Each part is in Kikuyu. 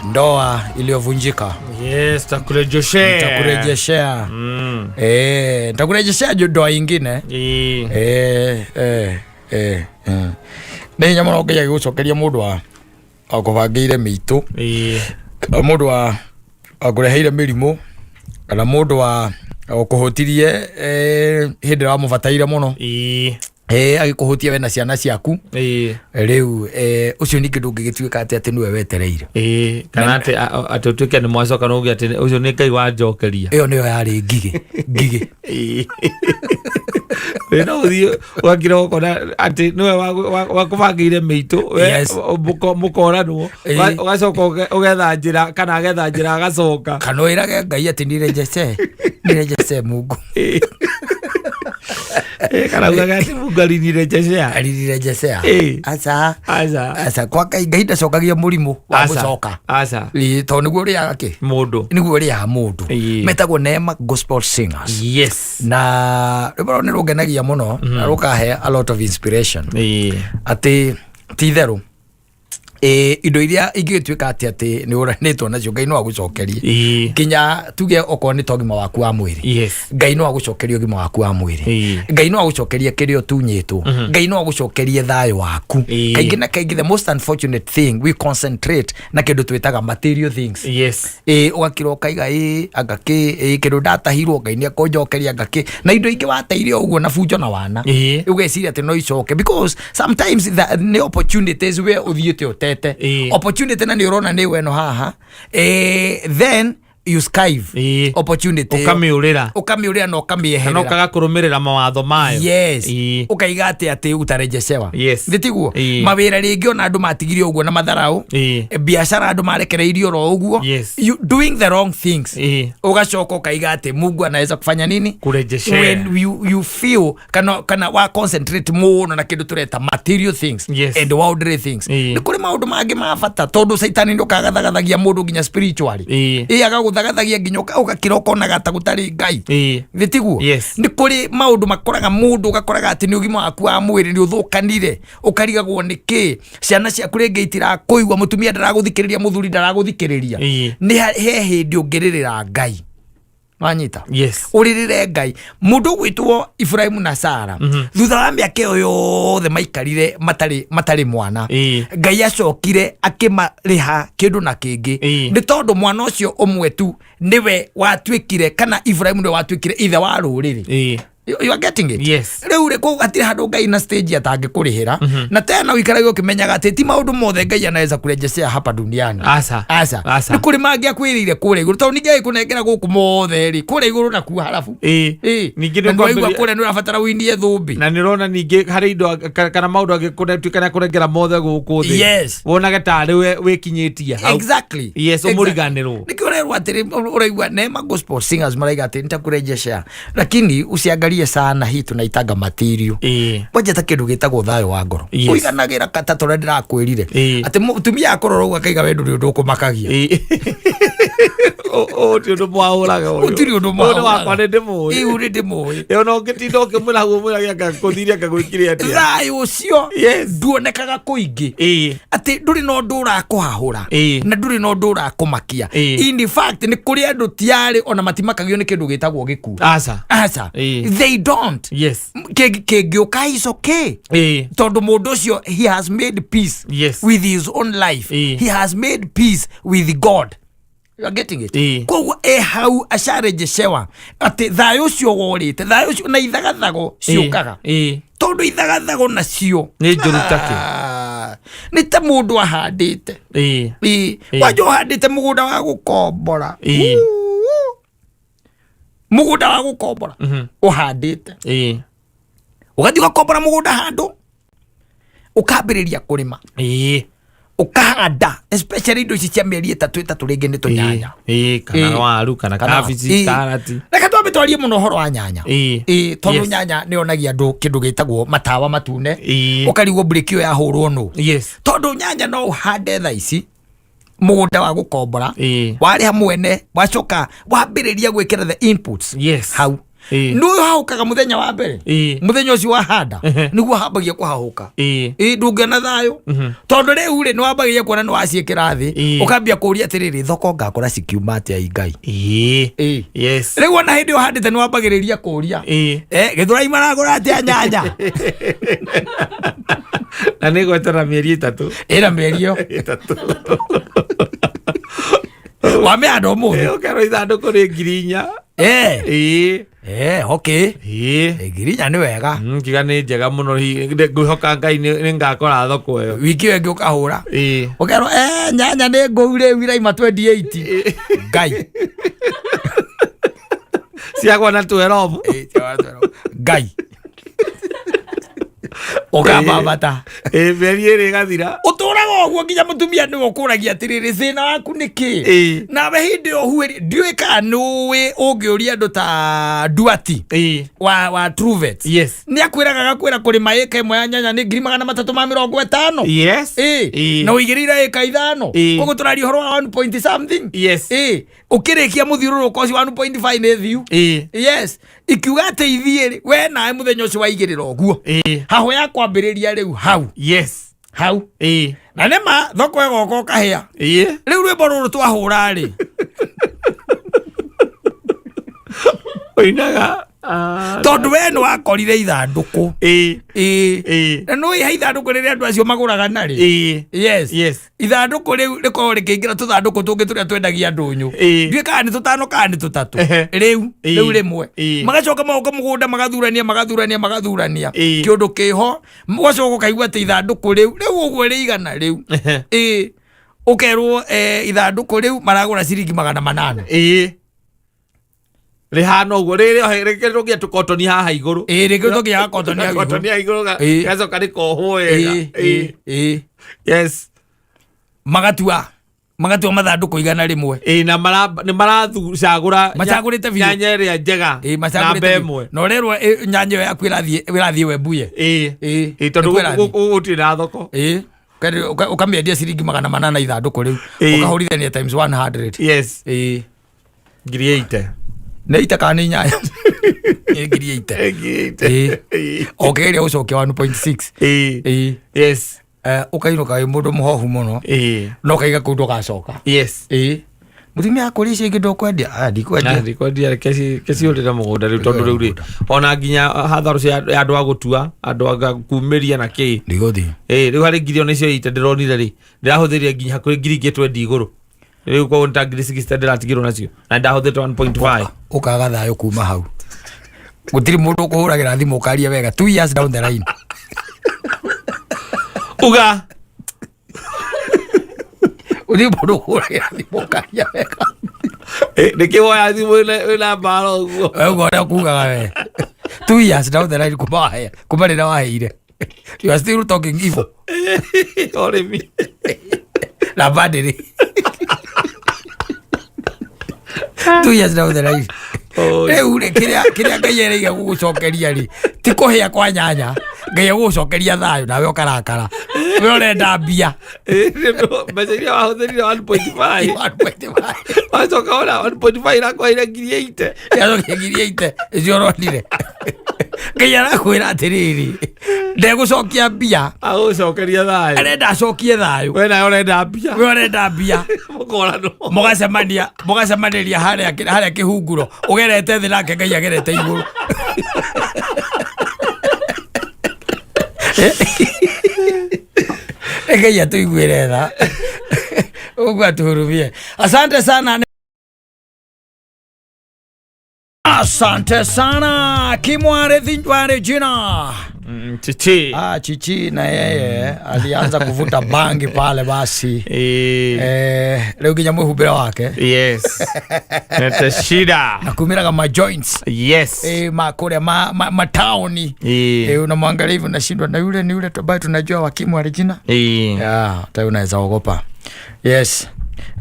Ndoa iliyovunjika. Yes, takurejeshea. Nitakurejeshea. Nitakurejeshea ndoa ingine. Nĩ hinya mũno Ngai agĩgũcokeria mũndũ wa akũbangĩire mĩitũ, mũndũ wa akũreheire mĩrimũ, kana mũndũ wa ũkũhũtirie hĩndĩ ĩrĩa wamũbataire mũno, agĩkũhũtia we na ciana ciaku. Rĩu ũcio ningĩ ndũngĩgĩtuĩka atĩ nĩwe wetereire. Kana atĩ ũtuĩke nĩ mwacoka no uge atĩ ũcio nĩ Ngai wanjokeria. Ĩyo nĩyo yarĩ ngigĩ ngigĩ. Ĩĩ, no ũthiĩ ũgakira ũkona atĩ nĩwe wakũbangĩire mĩitũ we, mũkoranwo. Ũgacoka ũgetha njĩra kana agetha njĩra agacoka. Kana wĩrage Ngai atĩ nirejese nirejese Mungu. Kana ugaga atĩ Mungu alinirejeshea. Alinirejeshea. Aca. Aca. Aca, kwa Ngai, Ngai ndacokagia mũrimũ wa Aca. gũcoka. Aca. Ĩĩ, tondũ nĩguo ũrĩaga kĩ? Mũndũ. Nĩguo ũrĩaga mũndũ. Metagwo Neema Gospel Singers. Na rwĩmbo rũrũ nĩ rũngenagia mũno na rũkahe a lot of inspiration atĩ ti itherũ indo iria ingĩgĩtuĩka atĩ nĩ ũranĩtwo nacio, Ngai no agũcokerie. Nginya tuge okorwo nĩ ta ũgima waku wa mwĩrĩ, Ngai no agũcokerie ũgima waku wa mwĩrĩ. Ngai no agũcokerie kĩrĩa ũtunyĩtwo. Ngai no agũcokerie thayũ waku. Kaingĩ na kaingĩ, the most unfortunate thing, we concentrate na kĩndũ twĩtaga material things. Ũgakira ũkaiga ĩ anga kĩ ĩ kĩndũ ndatahirwo, Ngai nĩ ekũnjokeria, anga kĩ, na indo ingĩ wateire o ũguo na bunjo na wana, ũgeciria atĩ no icoke, because sometimes nĩ opportunities we ũthiĩte ũtete opportunity na nĩ ũrona nĩ weno haha, then you skive opportunity ĩyo. Ũkamĩũrĩra. Ũkamĩũrĩra na kana ũkamĩeherera. Ũkaga kũrũmĩrĩra mawatho mayo. Ũkaiga atĩ utarejeshewa. Nĩ tiguo? Mawĩra rĩngĩ ona andũ matigire ũguo na matharau. Biacara andũ marekereirio oro ũguo. You doing the wrong things. Ũgacoka ũkaiga atĩ Mungu anaweza kufanya nini? Kurejeshea. When you feel kana wa concentrate mũno na kĩndũ tũreta material things and worldly things. Nĩ kũrĩ maũndũ mangĩ ma bata, tondũ caitani ndũkagathagathagia mũndũ nginya spiritually. Ĩ, agagũthagathagia nginya ũgakira ũkonaga ta gũtarĩ Ngai. Nĩ tiguo? Yes. Nĩ kũrĩ maũndũ makoraga mũndũ, ũgakoraga atĩ nĩ ũgima waku wa mwĩrĩ nĩ ũthũkanire, ũkarigagwo nĩ kĩ, ciana ciaku rĩngĩ itirakũigua, mũtumia ndaragũthikĩrĩria, mũthuri ndaragũthikĩrĩria. Nĩ he hĩndĩ ũngĩrĩrĩra Ngai, wanyita? Yes. Ũrĩrĩre Ngai. Mũndũ ũgwĩtwo Ibrahimu na Sara, thutha wa mĩaka ĩyo yothe maikarire matarĩ mwana, Ngai acokire akĩmarĩha kĩndũ na kĩngĩ, nĩ tondũ mwana ũcio ũmwe tu nĩwe watuĩkire, kana Ibrahimu nĩwe watuĩkire ithe wa rũrĩrĩ. You are getting it? Yes. Rĩu rĩ, kũu hatirĩ handũ Ngai na stage atangĩkũrĩhĩra, na tena ũikarage ũkĩmenyaga atĩ ti maũndũ mothe Ngai anaweza kurejeshea hapa duniani. Aca. Aca. Aca. Nĩ kũrĩ mangĩ akwĩrĩire kũrĩa igũrũ, tondũ ningĩ agĩkũnengera gũkũ mothe rĩ, kũrĩa igũrũ nakuo harabu. Ningĩ Na nĩ nĩwaigua ũkwambĩrĩria- kũrĩa nĩ ũrabatara ũinie thũmbĩ. Na nä rona ningä harä indo kana maå ndå angä tuä ka kå mothe gå kå thä wonage tarä we wä kinyä tie hau. Yes, ũmũriganĩrwo. Nĩkĩo ũrerwo atĩrĩ, ũraigua Neema Gospel Singers maraiga atĩ nitakurejeshea, lakini usiangalie sana, hii tunaitanga material. Kwanja ta kĩndũ gĩtagwo thayũ wa ngoro, ũiganagĩra ta tũrĩa ndĩrakwĩrire, atĩ mũtumia akorora ũguo akaiga we ndũrĩ ũndũ ũkũmakagia. Å ti å ndå mwahå raga. Gũtirĩ ũndũ Ũyũ nĩ mwahũraga. wakwa, nĩ ndä må Ĩu nĩ ndĩmũĩ. ä ona å ngä tinda å kä mwä ra guo mwä rage anga kå thire anga gwä kire atä. Thayũ ũcio nduonekaga kũingĩ, atĩ ndũrĩ na ũndũ ũrakũhahũra na ndũrĩ na ũndũ ũrakũmakia. In fact, nĩ kũrĩ andũ tiarĩ ona matimakagio nĩ kĩndũ gĩtagwo gĩkuũ. Aca. Aca. They don't. Kĩngĩũka is okay, tondũ mũndũ ũcio, he has made peace with his own life. He has made peace with God. You are getting it? Koguo e hau acarejeshewa atĩ thayũ ũcio worĩte, thayũ ũcio na ithagathago ciũkaga, tondũ ithagathago nacio Nĩ njũru ta kĩ? Ah, nĩ ta mũndũ ahandĩte. Kwanja ũhandĩte mũgũnda wa gũkombora. Uu. Mũgũnda wa gũkombora ũhandĩte, ũgathiĩ ũgakombora mũgũnda handũ, ũkambĩrĩria kũrĩma, ũkahanda especially indo ici cia mĩeri 3 3 rĩngĩ nĩ tũnyanya. Kana waru kana kabici, karati. Reke twambe twarie mũno ũhoro wa nyanya. Tondũ nyanya nĩ yonagia andũ kĩndũ gĩtagwo matawa matune, ũkarigwo breki ĩyo yahũrwo nũ. Tondũ nyanya no ũhande thaa ici mũgũnda wa gũkombora, warĩha mwene, wacoka wambĩrĩria gwĩkĩra the inputs hau. Nĩ ũhahũkaga mũthenya wa mbere, mũthenya ũcio wahanda nĩguo hambagia kũhahũka. Ĩ, ndũngĩona thayũ, tondũ rĩu rĩ, nĩ wambagia kuona nĩ waciĩkĩra thĩ, ũkambia kũũria atĩrĩrĩ, thoko ngakora cikiuma atĩa, i Ngai? Ĩ. Rĩu ona hĩndĩ ĩyo ũhandĩte nĩ wambagĩrĩria kũũria, Gĩthũrai maragũra atĩa nyanya? Na nä gwetera mĩeri 3. Ĩna mĩeri ĩyo 3. Wamĩhanda ũmũthĩ. Ũkerwo ithandũkũ nĩ 4,000. Okay. 4,000 nĩ wega. Ngiga nĩ njega mũno. Hihi ngwĩhoka Ngai nĩ ngakora thoko ĩyo. Wiki ĩyo ĩngĩ ũkahũra, ũkerwo, nyanya nĩ ngũu rĩu iraima 28, Ngai. Ciagwa na 12. Ngai, ũkambambata. Mĩeri 2 ĩgathira. Ũtũraga ũguo nginya mũtumia nĩwe ũkũragia atĩrĩrĩ, thĩna waku nĩ kĩ? Nawe hĩndĩ ĩyo huĩri ndiũĩ kana nĩũĩ, ũngĩũria andũ ta Duati wa Truvet, nĩ akwĩraga, agakwĩra kũrĩma ĩka 1 ya nyanya nĩ 350,000. Na ũigĩrĩire ĩka 5. Koguo tũraria ũhoro wa 1 point something. Ũkĩrĩkia mũthiũrũrũko ũcio, 1.5 nĩ thiu. Yes, ikiuga atĩ ithiĩ rĩ, we nawe mũthenya ũcio waigĩrĩra ũguo, hahũ ya kwambĩrĩria rĩu hau, hau na nĩ ma thoko ĩgoka ũkahĩa. Rĩu rwĩmbo rũrũ twahũra rĩ, Ũinaga. Tondũ we nĩ wakorire ithandũkũ. Na nĩ wĩha ithandũkũ rĩrĩa andũ acio magũraga narĩ. Yes. Ithandũkũ rĩu rĩkoragwo rĩkĩingĩra tũthandũkũ tũngĩ tũrĩa twendagia ndũnyũ. Ndiũĩ kana nĩ tũtano kana nĩ tũtatũ. Rĩu rĩu rĩmwe magacoka magoka mũgũnda, magathurania, magathurania, magathurania. Kĩũndũ kĩho ũgacoka ũkaigua atĩ ithandũkũ rĩu rĩu ũguo rĩigana rĩu, ũkerwo, ithandũkũ rĩu maragũra ciringi 800. Rĩhana ũguo rĩrĩ rĩkĩrĩtwo nginya tũkotoni haha igũrũ. Ĩ, rĩkĩrĩtwo nginya gakotoni hau igũrũ. Gakotoni hau igũrũ gacoka rĩkohwo wega. Magatua mathandũkũ 100. Ĩ, na nĩ marathucagũra Macagũrĩte biũ. nyanya ĩrĩa njega. Macagũrĩte namba biũ. 1. Na ũrerwo, nyanya ĩyo yaku ĩrathiĩ Webuye. Ĩ, tondũ nĩkuo ĩrathiĩ. gũkũ gũtirĩ na thoko. Ũkamĩendia ciringi 800 ithandũkũ rĩu. Ũkahũrithania times 100. 80,000. Nĩ ite kana nĩ inyanya? Nĩ 80,000. 80,000. Ũkĩgeria gũcokia 1.6. Ũkainũka wĩ mũndũ mũhohu mũno, no ũkaiga kũu ndũgacoka. Mũtumia akũria, icio ingĩ ndũkwendia? Ah, ndikwendia. Ndikwendia, reke ciũrĩre mũgũnda rĩu, tondũ rĩu rĩ, ona nginya hatharo cia ya andũ a gũtua, andũ a kumĩria na kĩ. Ndigũthiĩ. Rĩu harĩ ngiri ona icio ite ndĩronire rĩ, ndĩrahũthĩrire nginya hakuhĩ ngiri ingĩ twendi igũrũ rĩu, koguo nĩ ta ngiri 60 ndĩratigirwo nacio na ndahũthĩrĩte 1.5. Ũkaga thayũ kuma hau, gũtirĩ mũndũ ũkũhũragĩra thimũ ũkaria wega 2 years down the line. Uga. Gũtirĩ mũndũ ũkũhũragĩra thimũ ũkaria wega. Nĩkĩ woya thimũ wĩna mbara ũguo? Ũguo ũrĩa kugaga we, 2 years down the line kuma wahe, kuma rĩrĩa waheire, you are still talking evil. Ũrĩmi. Na bandĩrĩ 2 years down the line. Rĩu rĩ, kĩrĩa Ngai erĩire gũgũcokeria rĩ, ti kũhĩa kwa nyanya. Ngai egũgũcokeria thayũ, nawe ũkarakara, we ũrenda mbia. Mbeca iria wahũthĩrire 1.5, 1.5. wacoka ona 1.5 ĩrakwaire 80,000. Yacokia 80,000 icio ũronire. Ngai arakwĩra atĩrĩrĩ, ndegũcokia mbia. Agũcokeria thayũ. Arenda acokie thayũ. We nawe ũrenda mbia. We ũrenda mbia. Mũkoranwo. Mũgacemania, mũgacemanĩria harĩa kĩhunguro, ũgerete thĩ nake Ngai agerete igũrũ. Ngai atũiguĩre tha, ũguo atuhurumie. Asante sana. Asante sana, Kimware Thinjware jina. Chichi. Ah, Chichi na yeye alianza kuvuta bangi pale basi. Rĩu nginya mwĩhumbĩre wake. Yes, nete shida. Na kumĩraga ma joints. Ma kũrĩa ma mataoni. Unamwangalia hivi unashindwa, na yule ni yule tu ambaye tunajua wa Kimware jina. Yeah, hata unaweza ogopa. Yes.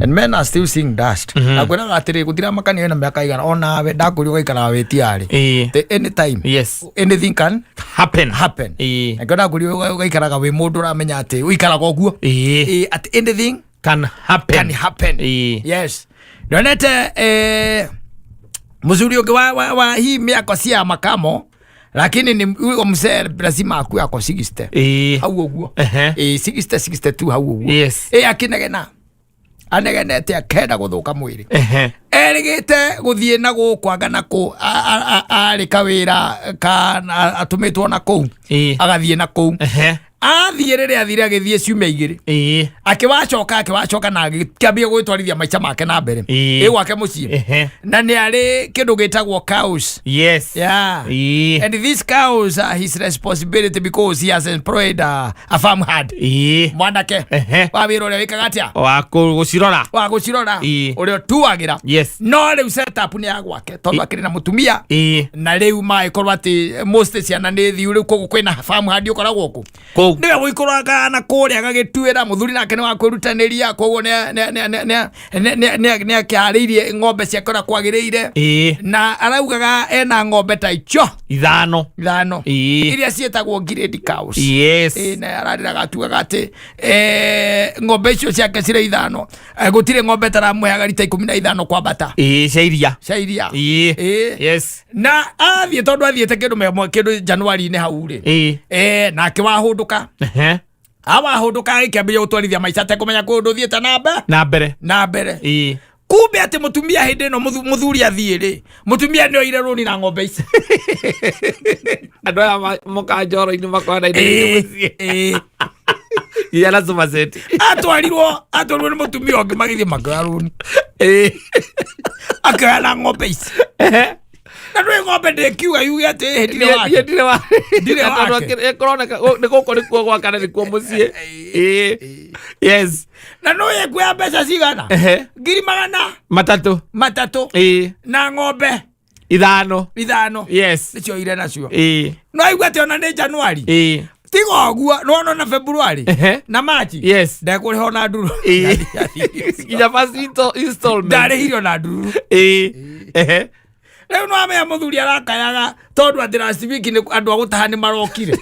And men are still seeing dust. Na kwĩraga atĩrĩ, gũtirĩ makania wĩna mĩaka igana, onawe ndakũria ũgaikaraga wĩtiarĩ. The anytime anything can happen. Happen. Na kĩo ndakũria ũgaikaraga wĩ mũndũ ũramenya atĩ ũikaraga ũguo. Atĩ anything can happen. Can happen. Yes. Ndonete, Mzuri ũngĩ wa hii mĩako cia makamo, lakini ni huyo mzee lazima akuwe ako 60 hau ũguo. 60, 62 hau ũguo. Akĩnegena anegenete akenda gũthũka mwĩrĩ. Erĩgĩte gũthiĩ na gũkũ anga na kũ arĩ kawĩra ka atũmĩtwo na kũu. Agathiĩ na kũu. Athiĩ rĩrĩa athire agĩthiĩ ciumia 2. Akĩwacoka na agĩkĩambia gwĩtwarithia maica make na mbere. Ĩ gwake mũciĩ. Na nĩ arĩ kĩndũ gĩtagwo cows. Yeah. And these cows are his responsibility because he has employed a farm hand. Mwanake. Wa wĩra ũrĩa wĩkaga atĩa? Wa gũcirora. Wa gũcirora. Ũrĩa ũtuagĩra. No rĩu setup nĩ ya gwake tondũ akĩrĩ na mũtumia. Na rĩu magĩkorwo atĩ most ciana nĩ thiu rĩu koguo kwĩna farm hand ũkoragwo kũ. Kũu. Nĩwe gũikũrũkaga na kũrĩa agagĩtuĩra mũthuri nake nĩ wa kwĩrutanĩria koguo nĩ akĩharĩirie ng'ombe ciake ũrĩa kwagĩrĩire. Na araugaga ena ng'ombe ta icio 5. 5. Iria ciĩtagwo grade cows. Na ararĩraga atugaga atĩ ng'ombe icio ciake cirĩ 5. Gũtirĩ ng'ombe taramũheaga rita 15 kwambata. Cia iria. Cia iria. Na athiĩ tondũ athiĩte kĩndũ kĩndũ January-inĩ hau rĩ. Nake wahũndũka. Awahũndũka agĩkĩambĩrĩria gũtwarithia maica atekũmenya kwĩ ũndũ ũthiĩte na mbere. Na mbere. Na mbere. Kumbe atĩ mũtumia hĩndĩ ĩno mũthuri athiĩ rĩ, mũtumia nĩ oire rũni na ng'ombe ici. Andũ aya mokaga njoro-inĩ makoya indo iria mũciĩ. Nginya na sofa set. Atwarirwo nĩ mũtumia ũngĩ magĩthiĩ makĩoya rũni. Akĩoya na ng'ombe ici. Na ndũĩ ng'ombe ndĩkiuga yuge atĩ ĩhĩ ndirĩ wake. Ndirĩ wa- Ndirĩ Tondũ wake. kũroneka nĩ gũkũ nĩkuo gwaka na nĩkuo mũciĩ. Yes. Na nũĩ ekuoya mbeca cigana? Ngiri magana 3. 3. Na ng'ombe 5. 5. Yes. Nĩcio ire nacio. No aigua atĩ ona nĩ January. Tiga ũguo, nĩwona ona February. Na March. Yes. Ndekũrĩha ona ndururu. Nginya first installment. Ndarĩhire ona ndururu. Rĩu no amenya mũthuri arakayaga tondũ atĩ last week nĩ andũ a gũtaha nĩ marokire.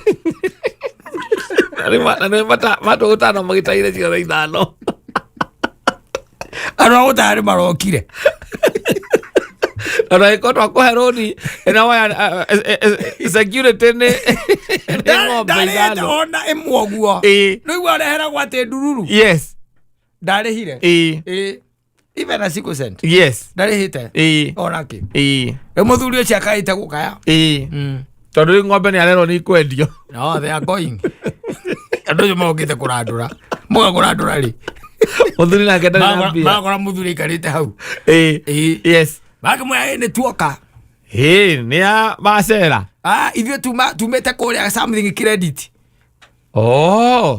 Na nĩ matũ gũtano magĩtahire ciothe 5. Andũ a gũtaha nĩ marokire. Na ndagĩkorwo twakũhe rũni, ĩno waya, security nĩ ng'ombe Ndarĩhĩte 5. ona ĩmwe ũguo. Rĩu areheragwo atĩ ndururu. Yes. Ndarĩhire. Even a single cent. Yes. Ndarĩhĩte. Ona kĩ. Rĩu mũthuri ũcio akaĩte gũkaya. Tondũ rĩu ng'ombe nĩ arerwo nĩ ikwendio. No, they are going. Andũ acio mokĩte kũrandũra. Moka kũrandũra rĩ. Mũthuri nake ndarĩ na mbia. Makora mũthuri aikarĩte hau. Yes. Makĩmwĩra, nĩ tuoka. Nĩ ya macera. Ithuĩ tumĩte kũrĩa something credit. Oh.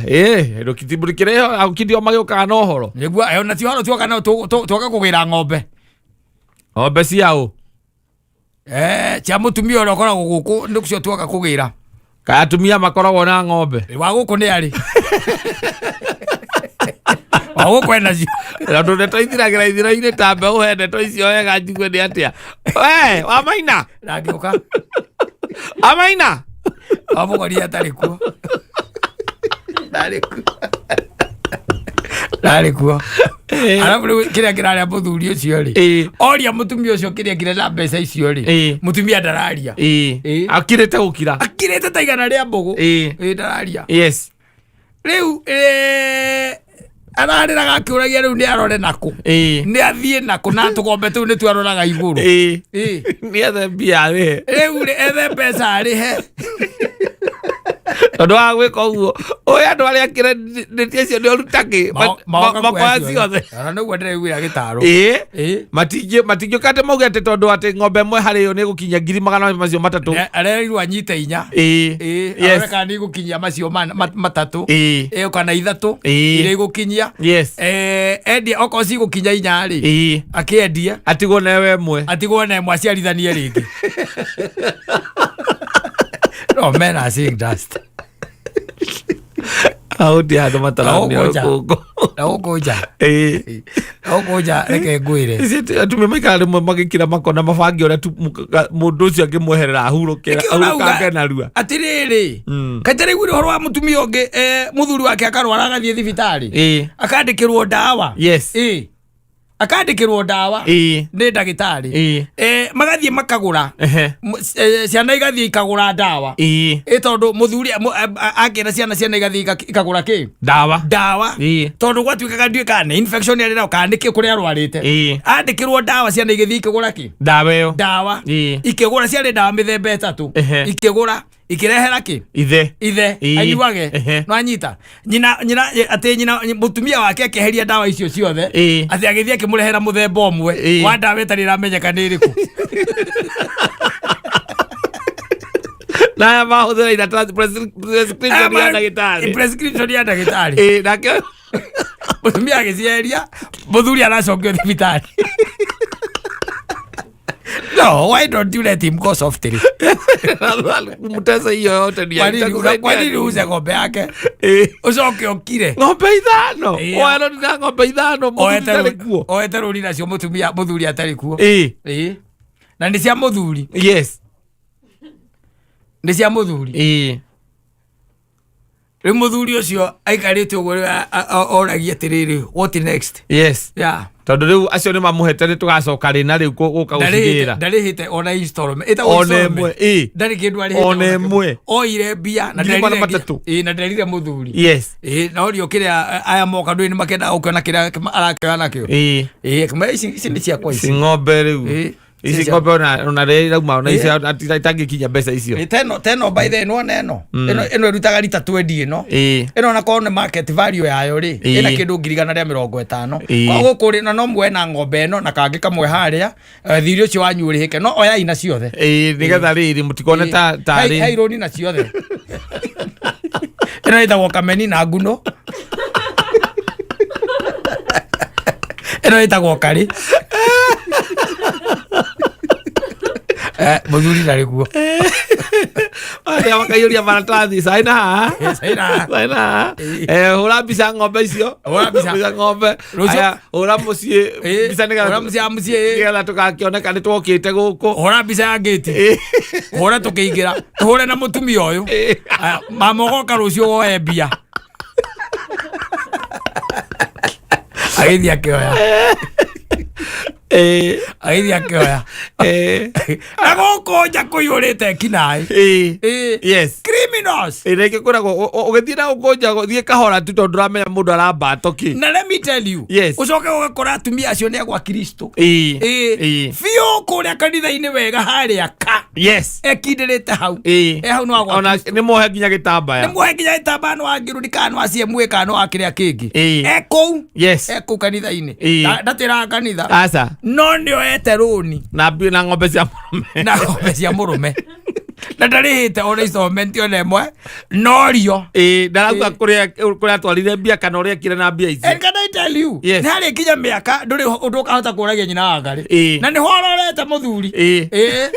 Ndũkĩrĩho, akindio magĩũkaga na ũhoro. Nĩguo, ona ti ũhoro tuoka nao, tuoka kũgĩra ng'ombe. Ng'ombe cia ũ? Cia mũtumia ũrĩa ũkoragwo gũkũ, nĩcio tuoka kũgĩra. Kaĩ atumia makoragwo na ng'ombe? Wa gũkũ nĩ arĩ. Wa gũkũ ena cio. Tondũ ndeto ithiragĩra ithiro-inĩ ta mbeũ, he ndeto icio wega njigue nĩ atĩa. We, wa Maina? Ndangĩũka. Wa Maina? Wa mũgori atarĩ kuo. Ndarĩ kuo. Ndarĩ kuo. Arabu rĩu kĩrĩa kĩrarĩa mũthuri ũcio rĩ, oria mũtumia ũcio kĩrĩa kĩrĩa na mbeca icio rĩ, mũtumia ndararia. Akirĩte gũkira. Akirĩte ta igana rĩa mbũgũ. Ndararia. Yes. Rĩu, ararĩraga akĩũragia rĩu nĩ arore nakũ. Nĩ athiĩ nakũ na tũgombe tũu nĩ tuaroraga igũrũ. Nĩ ethe mbia arĩhe. Rĩu rĩ, ethe mbeca arĩhe. Tondũ wa gwĩka ũguo, ũyũ andũ arĩa kĩrendĩtie acio nĩ ũruta kĩ? Maoka Makoya kuoya ciothe. Ona nĩguo ndĩraiguĩra gĩtaro. Matingĩũka atĩ mauge atĩ tondũ atĩ ng'ombe ĩmwe harĩ yo nĩ ĩgũkinyia ngiri magana macio 3. Nĩ arerirwo anyite 4. Yes. Arore kana nĩ igũkinyia macio 3. Kana 3. Iria igũkinyia. Yes. Endie okorwo cigũkinya 4 rĩ. Akĩendie. Atigwo na ĩmwe. Atigwo na ĩmwe aciarithanie rĩngĩ. No, men are seeing dust. Hau ndi handũ mataramia Na gũkũ nja. rũkũngũ. Na gũkũ nja. Na gũkũ nja reke ngwĩre. Ici atumia maikaraga rĩmwe magĩkira makona mabange ũrĩa mũndũ ũcio angĩmweherera ahurũke, Nĩkĩo ũrauga ahurũkange narua. Atĩrĩrĩ, kaĩ ta rĩu ũhoro wa mũtumia ũngĩ, mũthuri wake akarwara agathiĩ thibitarĩ. Akandĩkĩrwo ndawa. Yes. Akandĩkĩrwo ndawa nĩ ndagĩtarĩ. Magathiĩ makagũra. Ciana igathiĩ ikagũra ndawa. Ĩ tondũ mũthuri akĩra ciana, ciana igathiĩ ikagũra kĩ? Ndawa. Ndawa. Tondũ gwatuĩkaga ndiũĩ kana nĩ infection arĩ nayo kana nĩkĩ kũrĩa arwarĩte. Andĩkĩrwo ndawa, ciana igĩthiĩ ikĩgũra kĩ? Ndawa ĩyo. Ndawa. Ikĩgũra, ciarĩ ndawa mĩthemba 3. Ikĩgũra, ikĩrehera kĩ? Ithe. Ithe. Anyuage. No anyita nyina, nyina atĩ nyina mũtumia wake akĩeheria ndawa icio ciothe. Atĩ agĩthiĩ akĩmũrehera mũthemba ũmwe wa ndawa ĩtarĩ ĩramenyeka nĩ ĩrĩkũ. Na aya mahũthĩra iratathi, prescription ya ndagĩtarĩ. Prescription ya ndagĩtarĩ. Nake Mũtumia agĩcieheria, mũthuri aracokio thibitarĩ. No, why don't you let him go softly? Mtesa hiyo yote ni Kwa nini kwa nini uuze ng'ombe yake ũcoke ũkire? Ng'ombe 5. Oero na ng'ombe 5 mũthuri ndarĩ kuo. Oete rũri nacio mũtumia, mũthuri atarĩ kuo. Ĩĩ. Na nĩ cia mũthuri. Nĩ cia mũthuri. Rĩu mũthuri ũcio aikarĩte ũguo rĩu oragia atĩrĩrĩ, "What next?" Yeah. Tondũ rĩu acio nĩ mamũhete, nĩ tũgacoka rĩ na rĩu gũka gũcigĩra. Ndarĩhĩte ona installment ĩtagwo Ona installment. ĩmwe, ĩĩ. Ndarĩ kĩndũ arĩhĩte. Ona ona kĩmwe. ĩmwe. Oire mbia na Ngiri magana nderire matatũ. Ĩĩ, na nderire mũthuri. Ĩĩ, na orio kĩrĩa aya moka ndũĩ nĩ makendaga gũkĩona kĩrĩa arakĩoya nakĩo. Ĩĩ, kĩmwe ici nĩ ciakwa Ici ici. ng'ombe rĩu. Ici ng'ombe ona rĩrĩa irauma ona ici itangĩkinya mbeca icio. Ĩĩ, teno by the nĩwona ĩno ĩno ĩrutaga rita 20 ĩno. Ĩno ona korwo nĩ market value yayo rĩ, ĩna kĩndũ 150,000. Kwa gũkũ rĩ, na no muoe na ng'ombe ĩno na kangĩ kamwe harĩa, thirĩ ũcio wanyu ũrĩhĩke, no oyai na ciothe. Ĩĩ, nĩgetha rĩrĩ mũtikone ta tarĩ Hai rũni na ciothe. Ĩno ĩtagwo kameni na nguno, ĩno ĩtagwo karĩ. Mũthuri ndarĩ kuo. Arĩa makaiyũria maratathi caina haha. Caina haha. Caina haha. Hũra mbica ng'ombe icio. Hũra mbica. Mbica ng'ombe. Rũciũ- Aya, hũra mũciĩ mbica nĩgetha Hũra mbica ya mũciĩ, ĩĩ. Nĩgetha tũgakĩoneka nĩ twokĩte gũkũ. Hũra mbica ya ngĩti, hũra tũkĩingĩra, tũhũre na mũtumia ũyũ. Aya, mama ũgoka rũciũ woe mbia. Agĩthiĩ akĩoya. Agĩthiĩ akĩoya. Na gũkũ nja kũiyũrĩte kinaĩ. Criminals. Ĩĩ, rĩngĩ kwĩragwo ũgĩthiĩ na gũkũ nja thiĩ kahora tu tondũ ndũramenya mũndũ arambato kĩ. Na let me tell you, ũcoke ũgakora atumia acio nĩ agwa Kristo. Biũ kũrĩa kanitha-inĩ wega harĩa ka ekindĩrĩte hau. E hau no agwa Ona nĩ mohe nginya gĩtambaya. Nĩ muohe nginya gĩtambaya, no wangĩrũri kana no aciemue kana no wakĩrĩa kĩngĩ. E kũu. E kũu kanitha-inĩ. Ndatĩraga kanitha. Aca. No nĩ oete rũni. Na ng'ombe cia mũrũme. Na ng'ombe cia mũrũme na ndarĩhĩte ona installment ona ĩmwe norio. Ĩĩ, ndarauga kũrĩa kũrĩa atwarire mbia kana ũrĩa ekire na mbia icio. And can I tell you, nĩ harĩ kinya mĩaka ndũrĩ ũndũ ũkahota kũragia nyina wa ngarĩ. Na nĩho ũrorete mũthuri. Ĩĩ.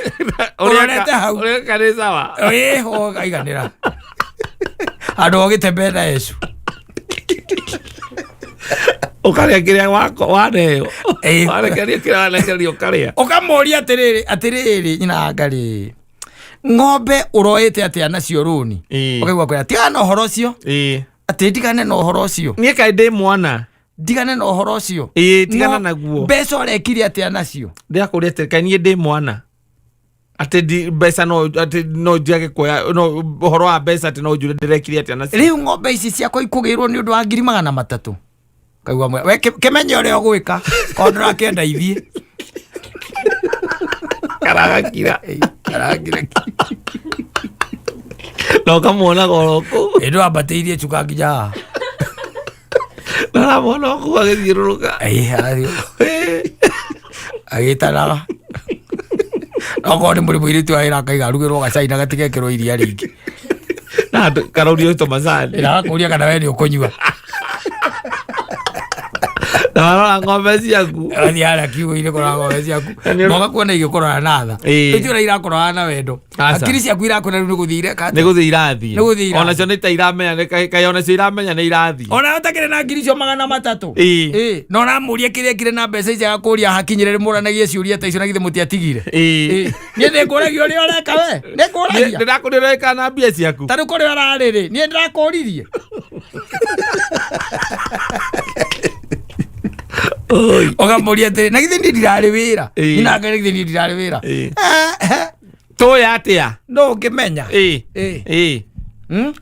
Ũrorete hau. Ũrĩa eka nĩ sawa. Ĩĩ, ũkaiganĩra handũ ũgĩtembea na Yesu. Ũkarĩa kĩrĩa waneo. Warekeria kĩrĩa warekerio ũkarĩa. Ũkamũria atĩrĩrĩ, atĩrĩrĩ nyina wa ngarĩ, ng'ombe ũroete atĩa nacio rũni? Ũkaigua kwĩra tigana na ũhoro ũcio. Atĩ ndigane na ũhoro ũcio? Niĩ kaĩ ndĩ mwana? Ndigane na ũhoro ũcio? Ĩĩ, tigana naguo. Mbeca ũrekire atĩa nacio? Ndĩrakũria atĩrĩ, kaĩ niĩ ndĩ mwana atĩ mbeca no atĩ no njage kuoya no ũhoro wa mbeca atĩ no njũre ndĩrekire atĩa nacio? Rĩu ng'ombe ici ciakwa ikũgĩrwo nĩ ũndũ wa 300,000. Kaigua mwe we kĩmenye ũrĩa ũgwĩka korwo ndũrakĩenda ithiĩ. Karagakira. Karagakira. Na ũkamuonaga oro kũu. Ĩ, ndwambatĩirie cuka nginya haha. Na ũramwona o kũu agĩthiũrũrũka. Ĩ, agĩtanaga okorwo nĩ mũrĩ mũirĩtu wa wĩra akaiga arugĩrwo gacai na gatigekĩrwo iria rĩingĩ. Na karaurio tå macani. Na agakũria kana we nĩ ũkũnyua. Na warora ng'ombe ciaku. Agathiĩ harĩa kiugũ-inĩ kũrora ng'ombe ciaku. Na nĩ Na ũgakuona igĩkũrora na tha. Ithuĩ ũrĩa irakũrora na wendo. Aca. Hakiri ciaku irakũra rĩu nĩ gũthiĩ ireka Nĩ atĩa? gũthiĩ irathiĩ. Nĩ gũthiĩ irathiĩ. Onacio nĩ ta iramenya kaĩ onacio iramenya nĩ irathiĩ. Ona ũtakĩrĩ na 300,000. Ĩĩ. Na ũramũria kĩrĩa ekire na mbeca ici, agakũria hakinyĩre rĩ, mũranagie ciũria ta icio na githĩ mũtiatigire? Ĩĩ. Niĩ nĩngũragia ũrĩa ũreka we nĩngũragia. Ndĩrakũria ũreka na mbia ciaku. Ta rĩu kũrĩa ũrarĩ rĩ, niĩ ndĩrakũririe. Ũkamũria atĩrĩ, na githĩ niĩ ndirarĩ wĩra? Ĩĩ. Nĩ githĩ niĩ ndirarĩ wĩra? Ĩĩ. Eh, eh, Tũĩ atĩa? No ũngĩmenya. Ĩĩ. Ĩĩ. Ĩĩ.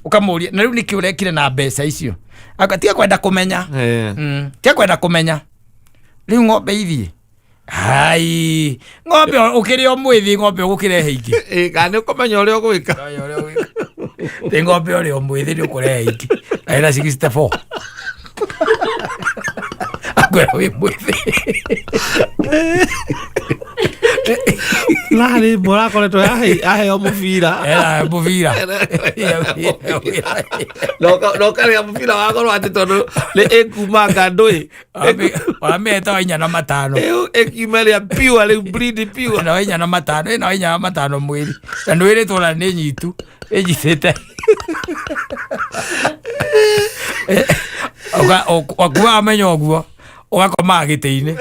Ũkamũria na rĩu nĩkĩ ũrekire na mbeca icio? Tiga kwenda kũmenya. Tiga kwenda kũmenya. Rĩu ng'ombe ithiĩ. Hai, ng'ombe ũkĩrĩ o mwĩthĩ, ng'ombe ũgũkĩrehe ingĩ. Ĩĩ, kana nĩ ũkũmenya ũrĩa ũgwĩka. Nĩ ng'ombe ũrĩ o mwĩthĩ nĩ ũkũrehe ingĩ. Na ĩna 64. Akwĩra wĩ mwĩthĩ. Narĩ mũrakoretwo aheo mũbira. Ena mũbira. Na ũkarĩa mũbira wa goro atĩ tondũ nĩ ĩkumanga ndũĩ. Wamĩhete wa 4 na 5. Ĩkiuma ĩrĩa pure rĩu, breed pure. Na wa 4 na 5, ĩna wa 4 na 5 mwĩrĩ. Na nĩ wĩrĩtwo na nĩ nyitu. Ĩnyitĩte. Wakuwa wamenya ũguo ũgakomaga gĩtĩ-inĩ.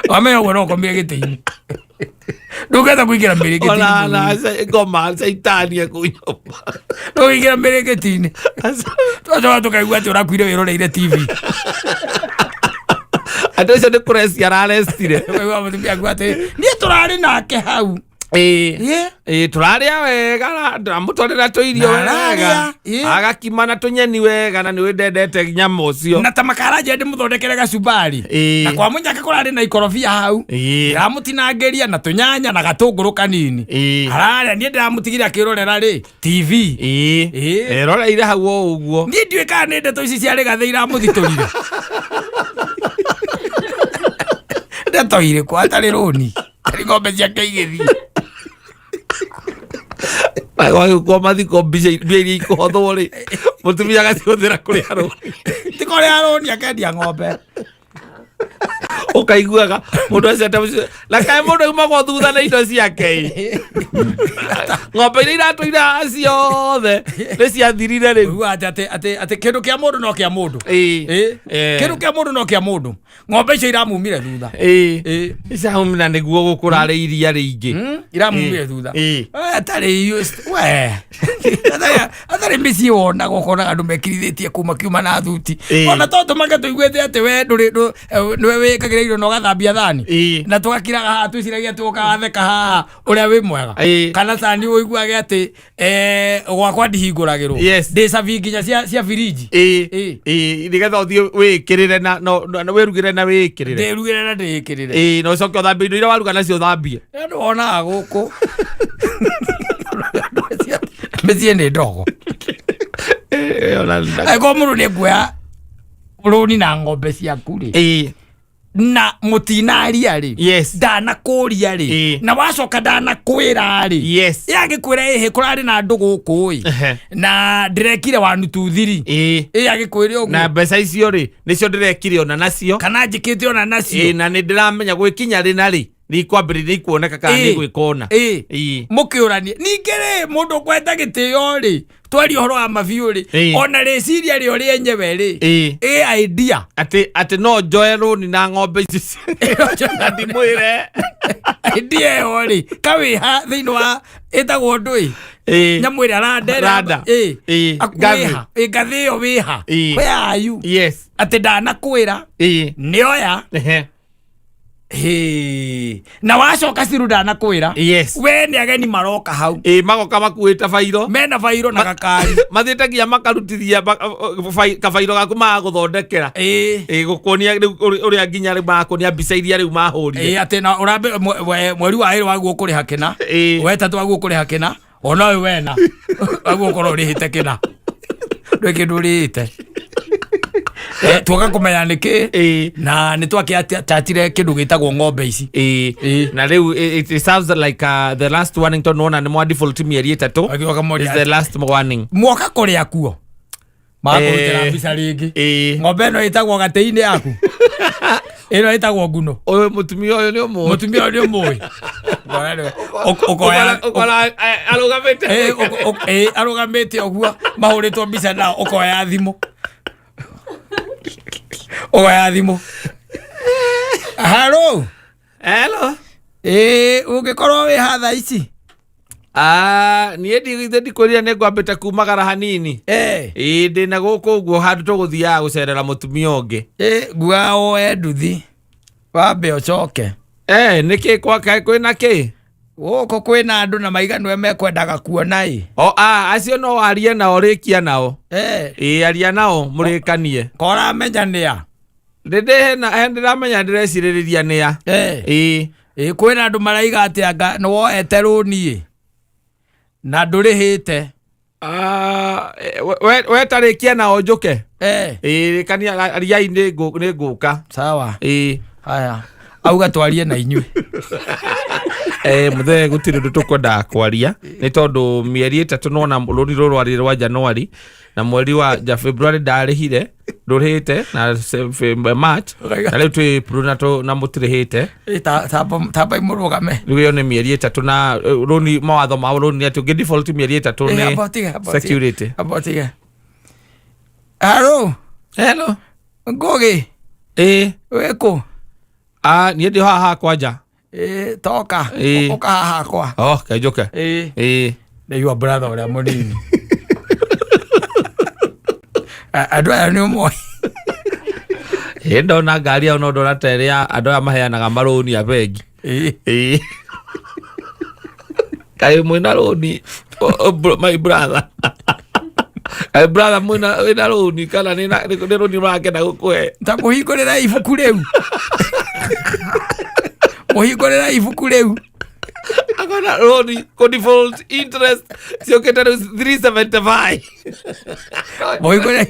Wamenya ũguo no ũkomire gĩtĩ-inĩ. Ndũngĩhota kũingĩra mĩrĩngĩti-inĩ. Ona na ngoma caitani kũu nyũmba. Ndũngĩingĩra mĩrĩngĩti-inĩ. Twacoka tũkaigua atĩ ũrakuire wĩroreire TV. Andũ acio nĩ kũreci ararecire. Ũkaigua mũtumia akiuga atĩ niĩ tũrarĩ nake hau. Ĩĩ. Ĩĩ. Ĩĩ, tũrarĩa wega na ndamũtwarĩra tũirio Na wega. ararĩa, ĩĩ. Agakima na tũnyeni wega na nĩwe ndendete nyama ũcio. Na ta makaranja ndĩmũthondekere gacumbari. Ĩĩ. Na kwa mũnyaka kũrarĩ na ikorobia hau. Ĩĩ. Ndĩramũtinangĩria na tũnyanya na gatũngũrũ kanini. Ĩĩ. Ararĩa niĩ ndĩramũtigire akĩrorera rĩ TV. Ĩĩ. Ĩĩ. Eroreire hau o ũguo. Niĩ ndiũĩ kana nĩ ndeto ici cia Rĩgathĩ iramũthitũrire. Ndeto irĩkũ atarĩ rũni? Tarĩ ng'ombe ciake igĩthiĩ. Gwagĩũkwo mathiko mbica mbia iria ikũhothwo rĩ, mũtumia agacihũthĩra kũrĩa rũni. Ti kũrĩa rũni, akendia ng'ombe. Ũkaiguaga mũndũ acio ate na kaĩ mũndũ aumagwo thutha na indo ciake ĩ. Ng'ombe iria iratũire haha ciothe nĩ ciathirire rĩu. Ũiguaga atĩ kĩndũ kĩa mũndũ no kĩa mũndũ. Ĩĩ. Ĩĩ. Ĩĩ. Kĩndũ kĩa mũndũ no kĩa mũndũ. Ng'ombe icio iramumire thutha. Ĩĩ. Ĩĩ. Icaumina nĩguo gũkũrarĩ iria rĩingĩ. Iramumire thutha. Ĩĩ. Atarĩ used- we atarĩ mĩciĩ wonaga ũkonaga andũ mekirithĩtie kuma kiuma na thuti. Ĩĩ. Ona to tũmake tũiguĩte atĩ we ndũrĩ nĩwe wĩkagĩra irio na ũgathambia thani. Ĩĩ. Na tũgakiraga haha twĩciragia atĩ ũkawatheka haha ũrĩa wĩ mwega. Ĩĩ. Kana cani ũiguage atĩ gwakwa ndihingũragĩrwo. Yes. Ndĩ cabi nginya cia firiji. Ĩĩ. Ĩĩ. Ĩĩ, nĩgetha ũthiĩ wĩĩkĩrĩre na wĩrugĩre na wĩĩkĩrĩre. Ndĩrugĩre na ndĩĩkĩrĩre. Ĩĩ, na ũcoke ũthambie indo iria waruga nacio ũthambie. Andũ wonaga gũkũ mĩciĩ nĩ ndogo. Ĩĩ, ona Angĩkorwo mũndũ nĩ nguoya rũni na ng'ombe ciaku rĩ, Ĩĩ. na mũtinaria rĩ, ndanakũria rĩ, na wacoka ndanakwĩra rĩ, yagĩkwĩra ĩhĩ kũrarĩ na andũ gũkũ ĩ, na ndĩrekire 1 2 3. Ĩ agĩkwĩre ũguo. Na mbeca icio rĩ, nĩcio ndĩrekire ona nacio. Kana njĩkĩte ona nacio. Ĩĩ, na nĩ ndĩramenya gwĩkinya rĩ na rĩ nĩ ikwambĩrĩria nĩ ikuoneka kana nĩ gwĩka ona. Ĩĩ. Mũkĩũranie ningĩ rĩ, mũndũ ũkwenda gĩtĩo rĩ, twaria ũhoro wa mabiũ rĩ, ona rĩciria rĩo rĩenyewe rĩ, ĩ idea Atĩ no njoe rũni na ng'ombe ici na ndimwĩre. Idea ĩyo rĩ, kawĩha thĩinĩ wa ĩtagwo ndũĩ nyamũ ĩrĩa randa ĩrĩa- Randa. Ĩĩ. Ngathĩ. Wĩha. Ĩĩ, ngathĩ ĩyo wĩha. Where are you? Atĩ ndanakwĩra nĩoya. Hĩ. Na wacoka ciru ndanakwĩra. We nĩ ageni maroka hau. Ĩĩ, magoka makuĩte bairo. Mena bairo na gakari. Mathiĩte nginya makarutithia kabairo gaku magagũthondekera. Ĩĩ, gũkuonia rĩu ũrĩa nginya rĩu marakuonia mbica iria rĩu mahũrire. Ĩĩ, atĩ na ũrambe mweri wa ĩrĩ waguo kũrĩha kĩna, wetatũ waguo kũrĩha kĩna, ona ũyũ wena waguo ũkorwo ũrĩhĩte kĩna, ndwĩ kĩndũ ũrĩhĩte. Tuoka kũmenya nĩkĩ na nĩ twakĩatachire kĩndũ gĩtagwo ng'ombe ici. Ĩĩ. Na rĩu it sounds like the last warning tondũ nĩwona nĩ mwa default mĩeri 3. Agĩũka moria Is the last warning. Mwoka kũrĩa kuo magakũrutĩra mbica rĩngĩ. Ng'ombe ĩno ĩtagwo gatĩ-inĩ yaku, ĩno ĩtagwo nguno. Ũyũ mũtumia ũyũ nĩ ũmũĩ. Mũtumia ũyũ nĩ ũmũĩ. Ũkoya Ũkora arũgamĩte. Ĩĩ, arũgamĩte ũguo mahũrĩtwo mbica nao, ũkoya thimũ, ũkoya thimũ, haro. Hello. Ĩĩ, ũngĩkorwo wĩ ha thaa ici? Ah, niĩ ndigithĩ ndikwĩrire nĩ ngwambĩte kumagara hanini. Ĩĩ, ndĩna gũkũ ũguo handũ tũgũthiaga gũcerera mũtumia ũngĩ. Nguaga woe nduthi wambe ũcoke. Nĩkĩ kwa kwĩna kĩ? Gũkũ kwĩna andũ na maiganwe mekwendaga kuona ĩ. O acio no warie nao, rĩkia nao. Ĩĩ, aria nao mũrĩkanie. Koramenya nĩa? Ndĩramenya, ndĩrecirĩrĩria nĩa. Ĩĩ. Ĩ, kwĩna andũ maraiga atĩ anga nĩ woete rũni ĩ na ndũrĩhĩte. Ah, we tarĩkia nao njũke. Ĩĩ, rĩkania, ariai, nĩ ngũka. Sawa. Ĩĩ. Haya, auga twarie na inyuĩ. Mũthee, gũtirĩ ũndũ tũkwendaga kwaria nĩ tondũ mĩeri 3 nona rũni rũrũ rwarĩ rwa January na mweri wa ja February ndarĩhire, ndũrĩhĩte, na March, na rĩu twĩ April na mũtirĩhĩte. Ĩ, tambai mũrũgame. Rĩu ĩyo nĩ mĩeri 3 na rũni, mawatho ma rũni nĩ atĩ ũngĩ default mĩeri 3 nĩ Amba ũtige, amba ũtige. security. Amba ũtige. Haro. Hello. Ngũgĩ. Ĩĩ. Wĩkũ? Ah, niĩ ndĩ haha kwanja. Ĩ, toka. Ĩ. Ũka haha hakwa. Oh, kenjũke. Ĩ. Ĩĩ. Nĩ your brother ũrĩa mũnini. Andũ aya nĩ ũmoĩ. Ĩ, ndona ngari ĩyo no ndona ta ĩrĩa andũ aya maheanaga marũni a bengi. Ĩĩ. Kaĩ mwĩna rũni, my brother? Kaĩ brother mwĩna wĩna rũni kana nĩ rũni marakenda gũkũhe? Ta mũhingũrĩra ibuku rĩu, mũhingũrĩra ibuku rĩu. Akona rũni kũ default, interest ciũkĩte rĩu 375. Mũhingũrĩra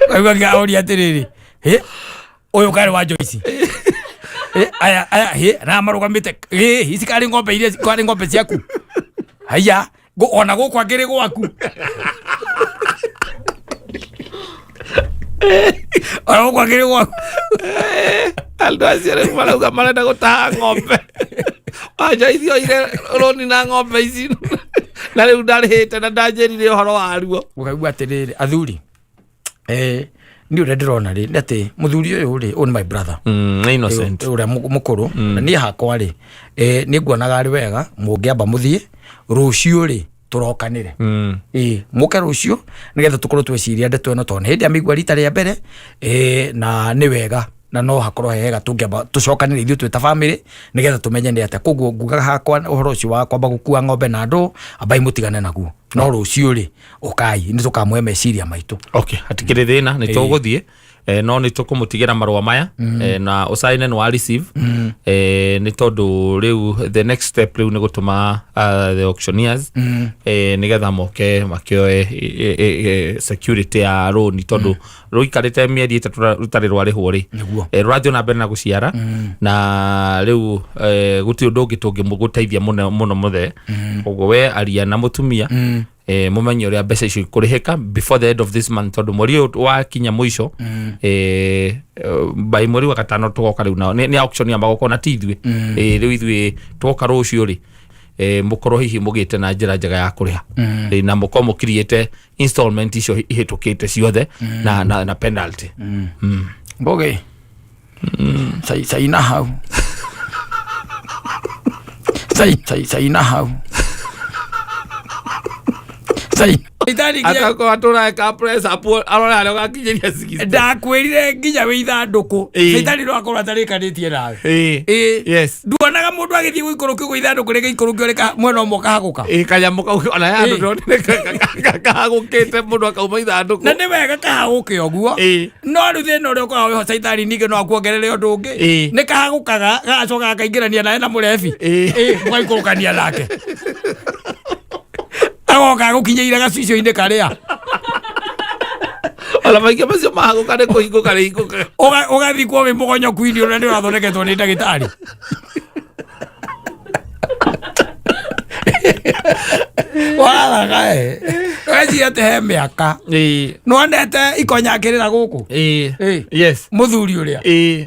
kaigua ngĩoria atĩrĩrĩ, hĩ, ũyũ karĩ wa Joyce? Aya aya, hĩ, na marũgamĩte hĩ, ici karĩ ng'ombe iria karĩ ng'ombe ciaku? Haiya, ona gũkũ angĩrĩ gwaku, ona gũkũ angĩrĩ gwaku. Andũ acio rĩu marauga marenda gũtaha ng'ombe. Wanja icio oire rũni na ng'ombe ici na rĩu ndarĩhĩte na ndanjĩrire ũhoro waruo. Ũkaigua atĩrĩrĩ, athuri, niĩ ũrĩa ndĩrona rĩ nĩ atĩ mũthuri ũyũ rĩ, ũyũ nĩ my brother. Innocent. Ũrĩa mũkũrũ. Na niĩ hakwa rĩ, nĩ nguonaga arĩ wega mũngĩamba mũthiĩ rũciũ rĩ, tũrokanĩre. Ĩĩ, mũke rũciũ nĩgetha tũkorwo tweciria ndeto ĩno, tondũ nĩ hĩndĩ amĩigua rita rĩa mbere, na nĩ wega na no hakorwo he hega tũngĩamba tũcokanĩre ithuĩ twĩ ta bamĩrĩ nĩgetha tũmenye nĩ atĩa. Koguo ngugaga hakwa, ũhoro ũcio wa kwamba gũkua ng'ombe na andũ, ambai mũtigane naguo, no rũciũ rĩ, ũkai nĩ tũkamũhe meciria maitũ. Okay, hatikĩrĩ thĩna, nĩ tũgũthiĩ, no nĩ tũkũmũtigĩra marũa maya, na ũcaine nĩ wa receive, nĩ tondũ rĩu the next step rĩu nĩ gũtũma the auctioneers, nĩgetha moke makĩoe security ya rũni, tondũ rũikarĩte mĩeri 3 rũtarĩ rwarĩhwo rĩ. Rũrathiĩ na mbere na gũciara na rĩu gũtirĩ ũndũ ũngĩ tũngĩgũteithia mũno mũno, mũthee. Koguo we aria na mũtumia, mũmenye ũrĩa mbeca icio ikũrĩhĩka before the end of this month, tondũ mweri ũyũ wakinya mũico, by mweri wa gatano tũgoka rĩu nao nĩ auction ya magoka na ti ithuĩ. Rĩu ithuĩ twoka rũciũ rĩ, mũkorwo hihi mũgĩte na njĩra njega ya kũrĩha, na mũkorwo mũkiriĩte installment icio ihĩtũkĩte ciothe na penalty. Ngũgĩ, caina hau. Caina hau. Atakorwo atũraga press up arore harĩa ũgakinyĩria 60. Ndakwĩrire nginya wĩ ithandũkũ, caitani no akorwo atarĩkanĩtie nawe. Ĩĩ. Yes. Nduonaga mũndũ agĩthiĩ gũikũrũkio gwĩ ithandũkũ rĩgĩikũrũkio rĩka mwena ũmwe ũkahagũka? Ĩĩ, kanyamũ kau ona ya andũ ndonire kahagũkĩte mũndũ akauma ithandũkũ. Na nĩ wega kahagũke ũguo. No rĩu thĩna ũrĩa ũkoragwo wĩho, caitani ningĩ no akuongerere ũndũ ũngĩ. Nĩ kahagũkaga gagacoka gakaingĩrania nawe na mũrebi. Ĩĩ, mũgaikũrũkania nake, agoka agũkinyĩire gacicio-inĩ karĩa. Ona maingĩ macio mahagũka nĩ kũhingũka rĩhingũka. Ũgathikwo wĩ mũgonyoku-inĩ ũrĩa nĩ ũrathondeketwo nĩ ndagĩtarĩ. Warathaga ĩ, weciria atĩ he mĩaka nĩwonete ikonya akĩrĩra gũkũ? Ĩĩ. Yes. Mũthuri ũrĩa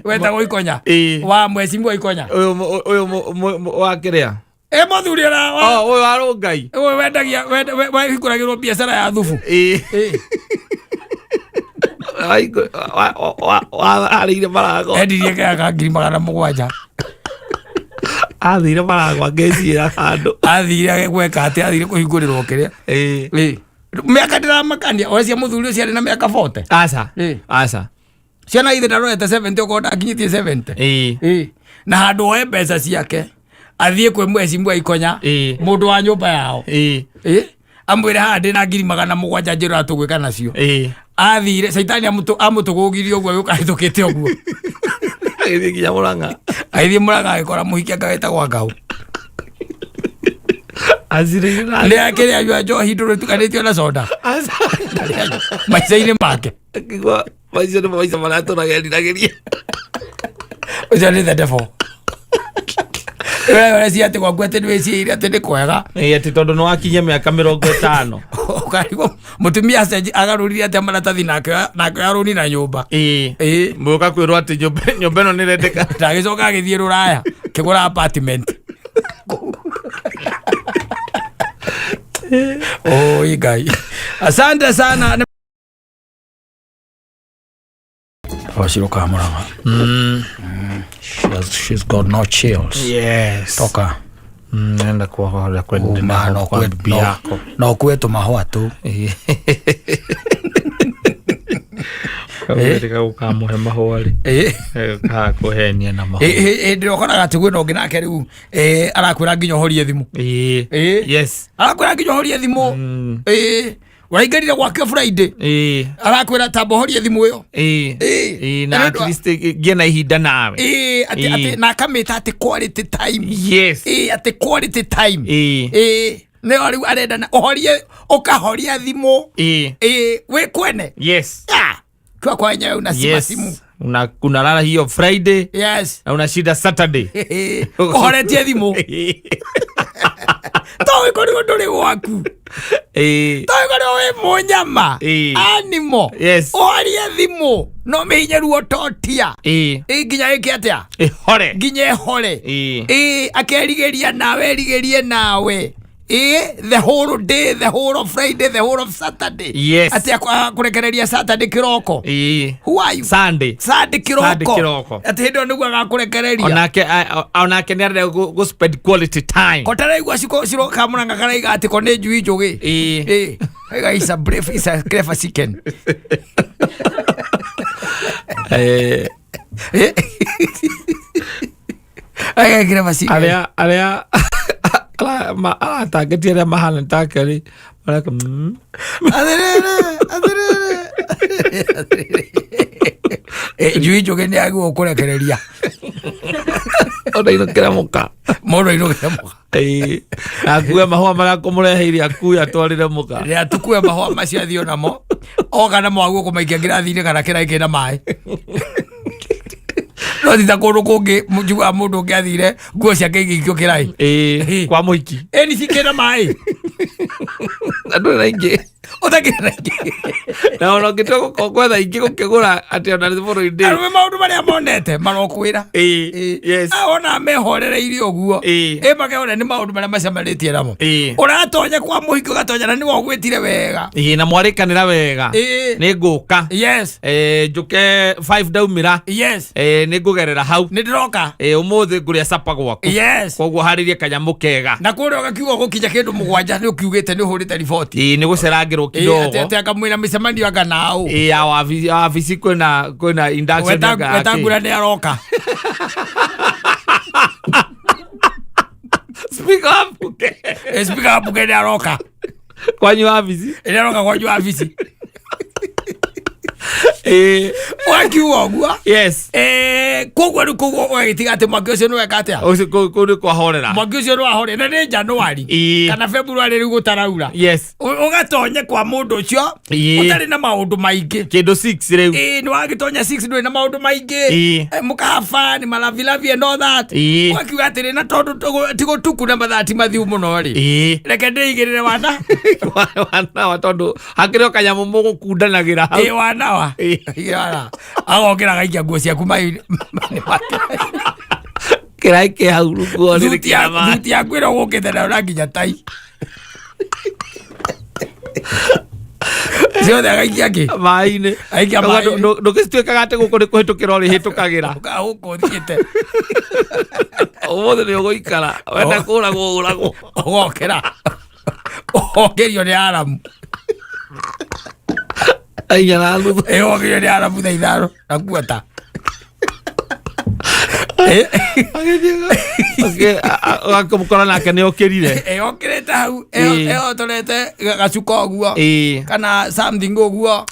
wetagwo ikonya, wa mwecimwa ikonya. Ũyũ wa kĩrĩa? Ĩ, mũthuri ũrĩa Oh, ũyũ wa rũngai. Ũyũ wendagia wahingũragĩrwo biacara ya thubu. Ĩĩ. Warĩire marago. Endirie kaya ka 700,000. Athire maragwa ngeciĩra handũ. Athire gweka atĩ athire kũhingũrĩrwo kĩrĩa. Ĩĩ. Ĩ. Mĩaka ndĩramakania oya cia mũthuri ũcio arĩ na mĩaka 40. Aca. Ĩĩ. Aca. Ciana ithe ndarorete 70 okorwo ndakinyĩtie 70. Ĩĩ. Ĩ. Na handũ oe mbeca ciake athiĩ kwĩ mwecimua ikonya Ĩĩ. mũndũ wa nyũmba yao. Ĩĩ. Ĩ. Amwĩre haha ndĩna 700,000 njĩra tũgwĩka nacio. Ĩĩ. Athire caitani amũtũgũgirie ũguo agĩũka ahĩtũkĩte ũguo. Agĩthiĩ nginya Mũrang'a. Agĩthiĩ Mũrang'a agĩkora mũhiki anga wetagwo Ngau. Acirĩire na Nĩ akĩrĩ anyua njohi ndũrũ ĩtukanĩtio na soda. Aca. Ndarĩ anyua. Maica-inĩ make. Akigua maica nĩ maica marĩa tũrageriragĩria. Ũcio nĩ the devil. We ũreciria atĩ gwaku atĩ nĩwĩciĩire atĩ nĩ kwega. Ĩĩ atĩ tondũ nĩ wakinyia mĩaka 50. Ũkarigwo mũtumia acenji agarũrire atĩa maratathi nake nake arũni na nyũmba. Ĩĩ. Ĩĩ. Mũka kwĩrwo atĩ nyũmba nyũmba ĩno nĩ ĩrendeka. Na agĩcoka agĩthiĩ rũraya akĩgũra apartment. Oi Ngai. Asante sana. Waciro Kamurang'a. She's got no chills. Yes. Toka. Nenda kuohora Uma kwenda no kwa kwe bibi yako. no kwe tũmahũa tu. Kaũrĩka gũkamũhe mahũa rĩ. Ĩ. Gakũhenia na mahũa. Hĩndĩ ĩrĩa ũkoraga atĩ kwĩna ũngĩ nake rĩu arakwĩra nginya ũhorie thimũ. Ĩĩ. Ĩĩ. Yes. Arakwĩra nginya ũhorie thimũ. Ĩĩ. Ũraingĩrire gwake Friday. Ĩĩ. Arakwĩra tamba ũhorie thimũ ĩyo. Ĩĩ. Ĩĩ. Ĩĩ na Na at nĩ ũndũ wa- least ngĩe na ihinda nawe. Ĩĩ, atĩ Ĩĩ. atĩ na akamĩta atĩ quality time. Yes. Ĩĩ, atĩ quality time. Ĩĩ. Ĩĩ. Nĩyo rĩu arenda na ũhorie ũkahoria thimũ. Ĩĩ. Ĩĩ, wĩ kwene. Yes. Ah, kwa kwa wenyewe unasima Yes. simu. Una unalala hiyo Friday Yes. na unashinda Saturday. Ũhoretie thimũ. To wĩkorirwo ndũrĩ gwaku. Ĩĩ. To wĩkorirwo wĩ mũnyama. Ĩĩ. Animal. Yes. Ũhorie thimũ. No mĩhinye ruo totia. Ĩĩ. Ĩ nginya ĩke atĩa? Ĩhore. Nginya ĩhore. Ĩĩ. Ĩ akerigĩria nawe erigĩrie nawe. Ĩ the whole day, the whole of Friday, the whole of Saturday. Yes. Atĩ akũrekereria Saturday kĩroko. Ĩĩ. Who are you? Sunday. Sunday kĩroko. Sunday kĩroko. Atĩ hĩndĩ ĩyo nĩguo agakũrekereria. Onake onake nĩ arenda gũ spend quality time. Kotaraigua ciko ciro kamuranga karaiga atĩ ko nĩ njui njũgĩ. Ĩĩ. Ĩ. Aiga is a brave, is a clever chicken. Eh, Ĩ. Aiga clever chicken. arĩa arĩa aratangĩtie arĩa mahana take rĩ mareka Atĩrĩrĩ, atĩrĩrĩ. Atĩrĩrĩ. Ĩ, njui njũgĩ nĩ agĩrĩirwo kũrekereria. Ona inũkĩra mũka. Mũndũ ainũkĩre mũka. Ĩĩ. Na akue mahũa marĩa akũmũreheire akue atwarĩre mũka. Rĩrĩa tukue mahũa macio athiĩ namo oka namo aguo kũmaikia ngirathi-inĩ kana kĩraĩ kĩna maĩ. No ti ta kũndũ kũngĩ njiguaga mũndũ ũngĩ athire nguo ciake igĩikio kĩraĩ. Ĩĩ. Kwa mũhiki. Ĩni cikĩna maĩ. Na ndũrĩ na ingĩ. Ũtakĩrĩ na ingĩ. Na ona ũngĩtua gwetha ingĩ gũkĩgũra atĩ ona nĩ bũrũri-inĩ. Arũme maũndũ marĩa monete marokwĩra. Ĩĩ. Yes. Ona mehorereirie ũguo. Ĩĩ. Ĩ makehorera nĩ maũndũ marĩa macemanĩtie namo. Ĩĩ. Ũratonya kwa mũhiki ũgatonya na nĩwe ũgwĩtire wega. Ĩĩ na mwarĩkanĩra wega. Ĩĩ. Nĩ ngũka. Yes. Njũke 5 ndaumĩra. Yes. Nĩ ngũgerera hau. Nĩ ndĩroka. Ĩĩ ũmũthĩ ngũrĩa capa gwaku. Yes. Koguo harĩrie kanyamũ kega. Na kũrĩa ũgakiuga gũkinya kĩndũ 7 nĩ ũkiugĩte nĩ ũhũrĩte riboti. Ĩĩ nĩ gũcerangĩrwo Ĩĩ, atĩ kidogo. atĩ akamwĩra mĩcemanio anga naũ. Ĩĩ ya wabici wabici kwĩna kwĩna induction anga ya kĩ. Wetangura nĩ aroka. Speak up. Okay. Ĩ, speaker wa mbunge nĩ aroka. Kwanyu wabici. Nĩ aroka kwanyu wabici. Ĩĩ. Ũgakiuga ũguo. Yes. Koguo rĩu koguo ũgagĩtiga atĩ mwaki ũcio nĩ weka atĩa? Ũcio kũu nĩ kwahorera. Mwaki ũcio nĩ wahorera na nĩ January Ĩĩ. kana February rĩu gũtaraura. Yes. Ũgatonye kwa mũndũ ũcio Ĩĩ. ũtarĩ na maũndũ maingĩ. Kĩndũ 6 rĩu. Ĩĩ nĩ wagĩtonya 6 ndũrĩ na maũndũ maingĩ. Ĩĩ. Mũkahaba nĩ malavilavi and all that. Ĩĩ. Ũgakiuga atĩrĩ na tondũ ti gũtuku na mathaa ti mathiu mũno rĩ. Ĩĩ. Reke ndĩigĩrĩre wana. Wanawa tondũ hakĩrĩ o kanyamũ mũgũkundanagĩra hau. Ĩĩ wanawa. Ĩĩ. Ĩĩ wanawa. Agokĩra agaikia nguo ciaku maĩ-inĩ make. Kĩraĩ kĩ hau rungu rĩrĩ Thuti kĩa maĩ. thuti yaku ĩrĩa ũgũkĩte nayo na nginya tai. Ciothe agaikia kĩ? Maĩ-inĩ. Aikia maĩ-inĩ. Ndũgĩcituĩkaga atĩ gũkũ nĩ kũhĩtũkĩra ũrĩhĩtũkagĩra. Gũkũ ũthiĩte. Ũmũthĩ nĩ ũgũikara wenda kũragwo ũragwo. Ũgokĩra ũkĩrio nĩ aramu. Inya na nuthu. Ĩ, ũkĩrio nĩ aramu thaa 5 na kuota. Ũgakĩmũkora nake nĩ okĩrire. Ĩ, okĩrĩte hau ehotorete gacuka ũguo kana something ũguo.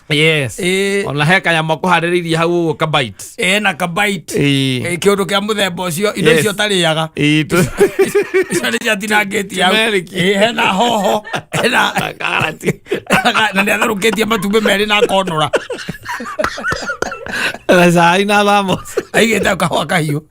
Ona he kanyamũ akũharĩrĩirie hau ũguo kabite. Ĩ, na kabite. Ĩ, kĩũndũ kĩa mũthemba ũcio, indo icio ũtarĩaga icio nĩ ciatinangĩtie hau. Turmeric. Ĩ, hena hoho, hena Karati. Na nĩ atherũkĩtie matumbĩ merĩ na akonũra. Na cai na thamos. Aigĩte kahũa kahiũ,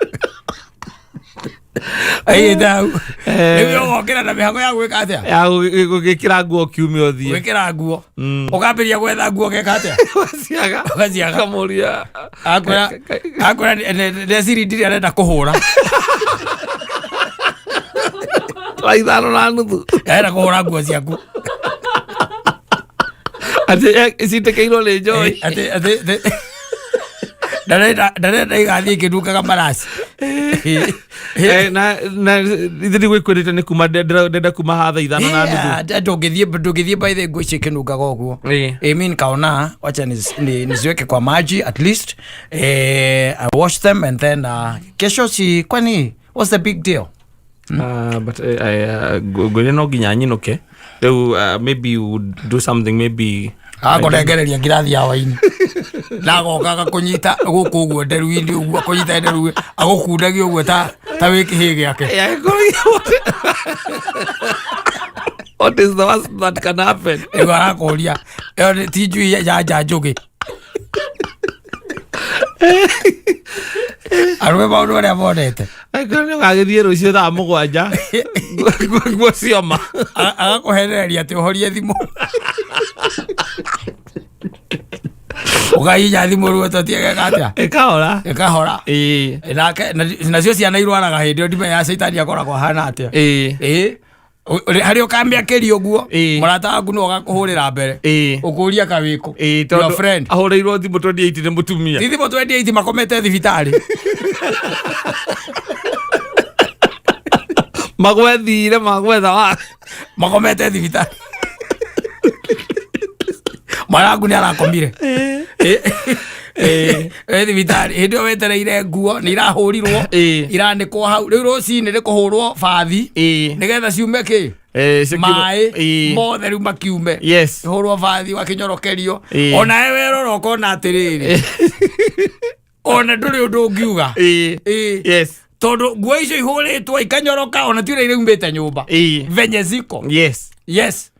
aigĩte hau. Rĩu ũgokĩra na mĩhango ya gwĩka atĩa? Ya gũgĩkĩra nguo kiumia ũthiĩ. Gwĩkĩra nguo, ũkambĩrĩria gwetha nguo, ũgeka atĩa? Ũgaciaga. Ũgaciaga. Ũkamũria. Akwĩra ndeciri ndiri arenda kũhũra. Thaa 5:30. Arenda kũhũra nguo ciaku. Atĩ citĩkĩirwo nĩ njohi. Atĩ ndarenda igathiĩ ikĩnungaga maraci. Na ithe ndigwĩkwĩrĩte nĩ kuma ndenda kuma haha thaa 5:30. Yeah, ndũngĩthiĩ by the nguo icio ikĩnungaga ũguo. Mi nikaona wacha niziweke kwa maji at least, I wash them and then kesho si, kwani what's the big deal? But ngwĩre no nginya nyinũke rĩu, maybe you would do something maybe. Akũnengereria ngirathi ya waini na agoka agakũnyita gũkũ ũguo nderu-inĩ ũguo, akũnyita nderu, agũkundagia ũguo ta wĩ kĩhĩ gĩake. Yeah, what is the worst that can happen? Rĩu arakũria ĩyo ti njui ya nja njũgĩ arũme maũndũ marĩa monete. Angĩkorwo nĩ ũgagĩthiĩ rũciũ thaa 7 nguo cioma. Agakũhenereria atĩ ũhorie thimũ, ũkahihinya thimũ rĩu ũtotiegeka atĩa. Ĩkahora. Ĩkahora. Nake nacio ciana irwaraga hĩndĩ ĩyo, ndimenya caitani akoragwo ahana atĩa. Ĩ, harĩa ũkamĩakĩria ũguo, mũrata waku nĩwe ũgakũhũrĩra mbere ũkũria kawĩkũ. Your Tondũ friend. Ahũrĩirwo thimũ 28 nĩ mũtumia. Ti thimũ 28, makomete thibitarĩ. Magwethire magwetha wa Makomete thibitarĩ, mwana waku nĩ arakomire. Ĩ thibitarĩ hĩndĩ ĩyo wetereire nguo nĩ irahũrirwo, iranĩkwo hau, rĩu rũcinĩ nĩ kũhũrwo bathi nĩgetha ciume kĩ maĩ mothe rĩu makiume. Hũrwo bathi wakĩnyorokerio. Onawe werora ũkona atĩrĩrĩ, ona ndũrĩ ũndũ ũngiuga. Tondũ nguo icio ihũrĩtwo ikanyoroka, ona ti ũrĩa iraumĩte nyũmba venye ziko. Yes,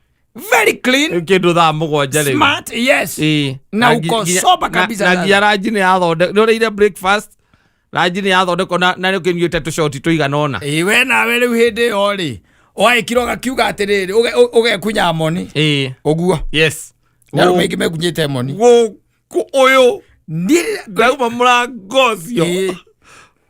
very clean. Rĩu kĩndũ thaa 7 rĩu. Smart, yes. Na uko sober kabisa na sasa. Nginya ranji nĩ yathondekwo, nĩ ũrĩire breakfast, ranji nĩ yathondekwo na nĩ ũkĩnyuĩte tũcoti tũigana ũna. Ĩ, we nawe rĩu hĩndĩ ĩyo rĩ waĩkirwo gakiuga atĩrĩrĩ ũgekunya moni ũguo. Nĩ arũme aingĩ mekunyĩte moni. Gũkũ ũyũ Niĩ ndauma mũrango ũcio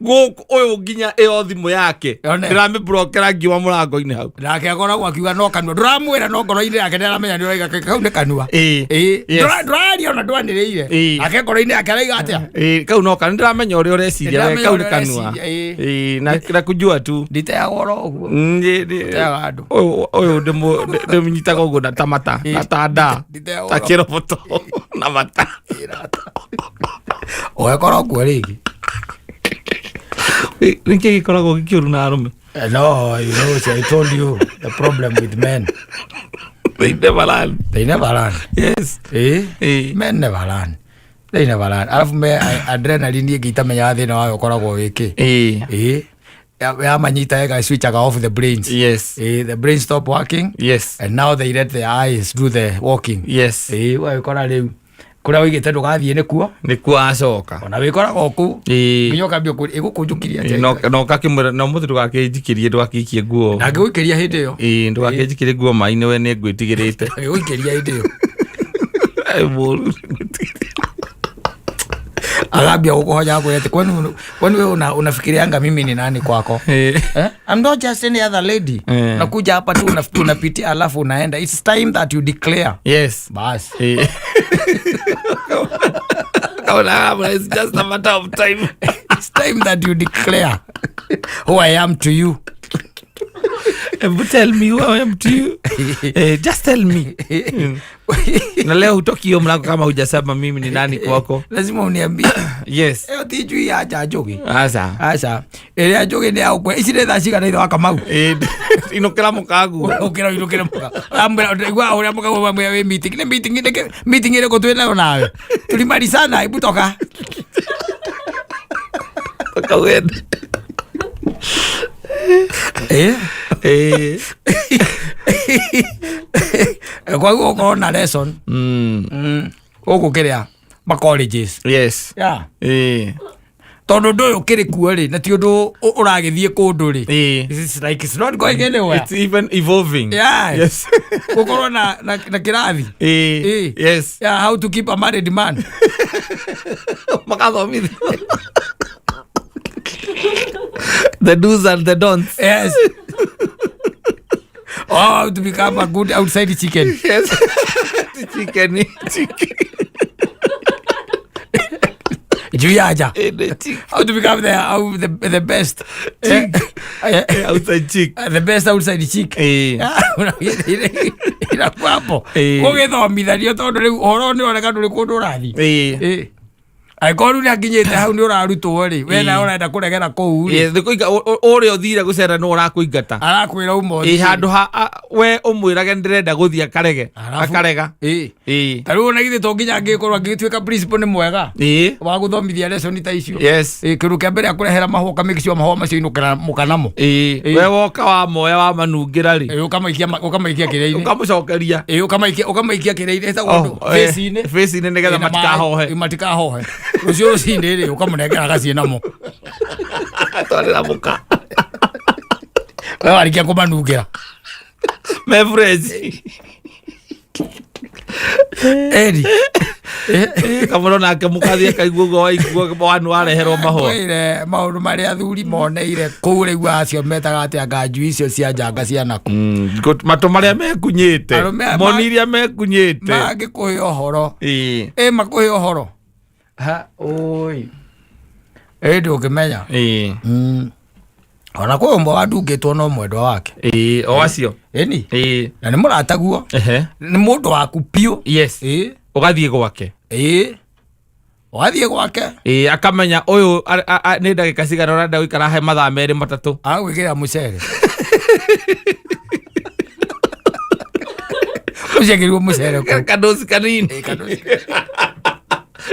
gũkũ ũyũ nginya ĩyo thimũ yake Yone. ndĩramĩbrokera ngiuma mũrango-inĩ hau. Nake akoragwo akiuga no kanua ndũramwĩra, no ngoro-inĩ yake nĩ aramenya nĩ ũraiga kau nĩ kanua. Ndũraria ona ndwanĩrĩire. Nake ngoro-inĩ yake araiga atĩa? Ĩĩ, kau no kanua, ndĩramenya ũrĩa ũreciria we. Nĩndĩramenya Kau nĩ ũrĩa kanua. ũreciria, ĩĩ. Ĩĩ, na kujua tu. Nditeaga oro ũguo. Nditeaga andũ. Ũyũ ndĩmũnyitaga ũguo na ta mata na ta nda. Nditeaga ta oro. kĩroboto na mata. Ũgekora ũguo rĩngĩ. Nĩkĩ gĩkoragwo gĩkĩũru na arũme? No, you know, see, I told you the problem with men. They never learn. They never learn. Eh? Men never learn. They never learn. Alafu me adrenaline ĩngĩ itamenyaga thĩna wayo ũkoragwo wĩkĩ. Eh? Yamanyita ĩga switchaga off the brains. Eh, the brains stop working. And now they let their eyes do the walking. Eh, ũgagĩkora rĩu kũrĩa wĩigĩte ndũgathiĩ nĩkuo. Nĩkuo acoka. Ona wĩkoraga o kũu. Nginya ũkambia ĩgũkũnjũkirie atĩa. Na ũkakĩmwĩra na ũmũthĩ ndũgakĩnjikĩrie, ndũgakĩikie nguo. Na ngĩgũikĩria hĩndĩ ĩyo. Ĩĩ, ndũgakĩnjikĩrie nguo maĩ-inĩ, we nĩ ngwĩtigĩrĩte. Ngĩgũikĩria hĩndĩ ĩyo. Ĩ, mũru. Agambia gukuhoja akwĩra atĩ kwani wewe unafikirianga mimi ni nani kwako? Eh. Eh? I'm not just any other lady. Eh. Nakuja hapa tu unapitia alafu unaenda. It's time that you declare. Yes. Bas. Eh. Kaona, it's just a matter of time. It's time that you declare who I am to you. Hebu tell me who I am to you. Eh, just tell me. Na leo hutoki hiyo mlango kama hujasema mimi ni nani kwako. Lazima uniambie. Yes. Ĩyo ti njui ya nja njũgĩ. Asa. Aca. Ĩrĩa njũgĩ nĩ ya gũkwe. Ici nĩ thaa cigana ithe wa Kamau? Eh, inukira mukagu. Ũkĩra ũinũkĩre mũka. Ũramwĩra ũraigua ũrĩa mũka wamwĩra wĩ meeting. Nĩ meeting nĩ meeting ĩrĩkũ twĩ nayo nawe? Tulimalizana, hebu toka. Kawende. Eh? Eh. Kwa ũkorwo na lesson. Gũkũ kĩrĩa ma colleges. Yes. Yeah. Eh. Tondũ ũndũ ũyũ ũkĩrĩ kuo rĩ, na ti ũndũ ũragĩthiĩ kũndũ rĩ. Eh. It's like it's not going anywhere. It's even evolving. Yeah. Yes. Gũkorwo na kĩrathi. Eh. Eh. Yes. Yeah, how to keep a married man. Makathomithio. The do's and the don'ts. Yes. Oh, how to become a good outside chicken. Yes. Chicken. Chicken. Juu ya aja. Eh, the chick. How to become the best. Chick. Eh, Outside chick. the best outside chick. Eh. Inakuwa hapo. Eh. Gũgĩthomithanio tondũ rĩu ũhoro nĩ ũroneka ndũrĩ kũndũ ũrathiĩ. Eh. Eh. Angĩkorwo rĩu nĩakinyĩte hau nĩ ũrarutwo rĩ, we nawe Eh. ũrenda kũregera kũu rĩ. Eh, ũrĩa ũthire gũcera nĩ ũrakũingata. Arakwĩra uma Ĩ ũthiĩ. handũ ha we ũmwĩrage ndĩrenda gũthiĩ akarege. Arabu- Akarega. Ĩ. Ĩ. Ta rĩu ona githĩ to nginya angĩkorwo angĩtuĩka principal nĩ mwega Ĩ. wa gũthomithia lesson ta icio. Yes. Ĩ, kĩndũ kĩa mbere akũrehera mahũa ũkamake sure mahũa macio inũkĩra mũkanamo. Ĩ. Ĩ. We woka wamoya wamanungĩra rĩ. Ĩ, ũkamaikia kĩrĩa-inĩ. Ũkamũcokeria. Ĩ, ũkamaikia kĩrĩa-inĩ ĩtagwo Oh, ũndũ, face-inĩ. Face-inĩ nĩgetha Ĩ, na matikahohe. maĩ, matikahohe. Rũciũ rũcinĩ rĩ, ũkamũnengera agaciĩ namo. Atwarĩra mũka. We warĩkia kũmanungĩra. Me fresh. Eri. Kamũro nake mũkathiĩ akaigua ũguo waigua wanu wareherwo mahũa. Kwĩre maũndũ marĩa athuri moneire kũu rĩu acio metaga atĩ anga njui icio cia njanga cia naku. Matũ marĩa mekunyĩte. Arũme aya Moni iria mekunyĩte. Mangĩkũhe ũhoro. Ĩ. Ĩ makũhe ũhoro. Ha, ũi. Ĩ ndũngĩmenya. Ĩ. Ona kwĩ ũmwe wandungĩtwo no mwendwa wake. Ĩ, o acio. Ĩni. Ĩ. Na nĩ mũrataguo. Ehe. Nĩ mũndũ waku biũ. Yes. Ĩ. Ũgathiĩ gwake. Ĩ. Ũgathiĩ gwake. Ĩ, akamenya ũyũ nĩ ndagĩka cigana ũrenda gũikara he mathaa merĩ matatũ. Agagwĩkĩrĩra mũcere. Ũciakĩrirwo mũcere kũu. Kandoci kanini. Ĩ, kandoci.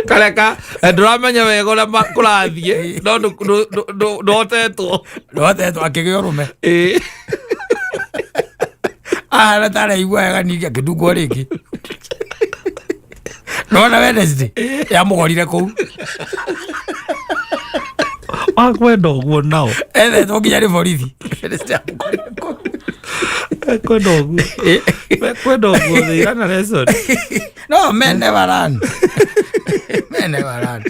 Karĩa ka ndũramenya wega ũrĩa kũrathiĩ no ndũhotetwo. Ndũhotetwo akĩgĩa ũrũme. Ĩ. Ahana ta araigua wega ningĩ akĩndungwo rĩngĩ. Nĩwona Wednesday yamũgorire kũu. Wakwenda ũguo nao. Ethetwo nginya nĩ borithi. Wednesday yamũgorire kũu. Mekwenda ũguo. Mekwenda ũguo they learn a lesson. No, men never learn. Men never learn.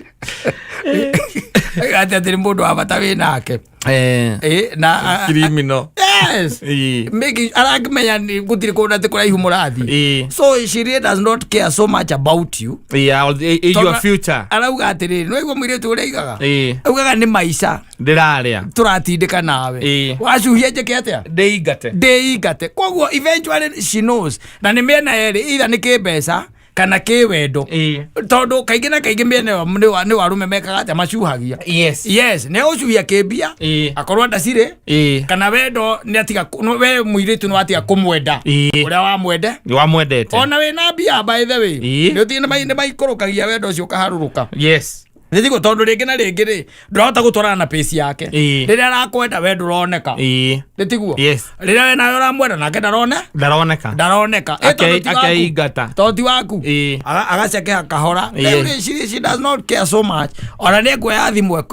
Atĩ atĩ nĩ mũndũ wa bata wĩ nake. Eh. Ĩ, na Criminal. Yes. Ĩ. Making arakĩmenya nĩ gũtirĩ kũndũ atĩ kũraihu mũrathiĩ. Ĩ. So she really does not care so much about you. Yeah, in your Tondũ future. Arauga atĩrĩrĩ, nĩ waigua mũirĩtu ũrĩa aigaga? Ĩ. Augaga nĩ maica Ndĩrarĩa. tũratindĩka nawe. Ĩ. Wacuhia njĩke atĩa? Ndĩingate. Ndĩingate. Koguo eventually she knows. Na nĩ mĩena yerĩ, either nĩ kĩmbeca kana kĩwendo. Ĩ. Tondũ kaingĩ na kaingĩ mĩena ĩyo nĩ warume mekaga atĩa, macuhagia. Yes. Yes, nĩ agũcuhia kĩmbia. Ĩ. Akorwo ndacirĩ. Ĩ. Kana wendo nĩ atiga we mũirĩtu nĩ watiga kũmwenda. Ĩ. Ũrĩa wamwende. Wamwendete. Ona wĩna mbia by the way. Ĩ. Nĩ ũthiĩ nĩ maikũrũkagia wendo ũcio ũkaharũrũka. Yes. Nĩtiguo tondũ rĩngĩ na rĩngĩ rĩ, ndũrahota gũtwarana na pace yake. Ĩ. Rĩrĩa arakwenda we ndũroneka. Ĩ. Nĩtiguo? Yes. Rĩrĩa we nawe ũramwenda nake ndarone? Ndaroneka. Ndaroneka. Ĩ, tondũ ti waku. Akeingata. Tondũ ti waku. Ĩ. Agacekeha kahora. Ĩ. Rĩu rĩ, she does not care so much. Ona nĩ ekuoya thimũ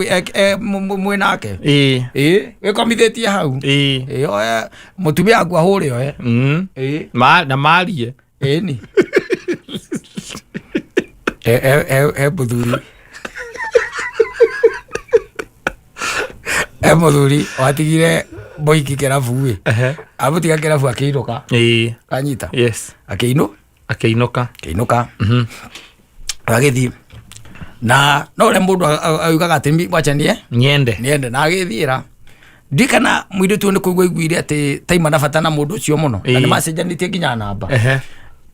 mwĩ nake. Ĩ. Ĩ, wĩkomithĩtie hau. Ĩ. Ĩ, oe, mũtumia waku ahũre oe. Ĩ. Na marie. Ĩni. He mũthuri. E mũthuri watigire mũhiki kĩrabu ĩ, Ehe. amũtiga kĩrabu akĩinũka. Kanyita. Akĩinũ Akĩinũka. Akĩinũka, agĩthiĩ na no ũrĩa mũndũ augaga atĩ wacha nie Niende. Niende, na agĩthiĩra ndikana mũirĩtu ũyũ nĩ kũigua aiguire atĩ taima na bata na mũndũ ũcio mũno na nĩ macenjanĩtie nginya namba.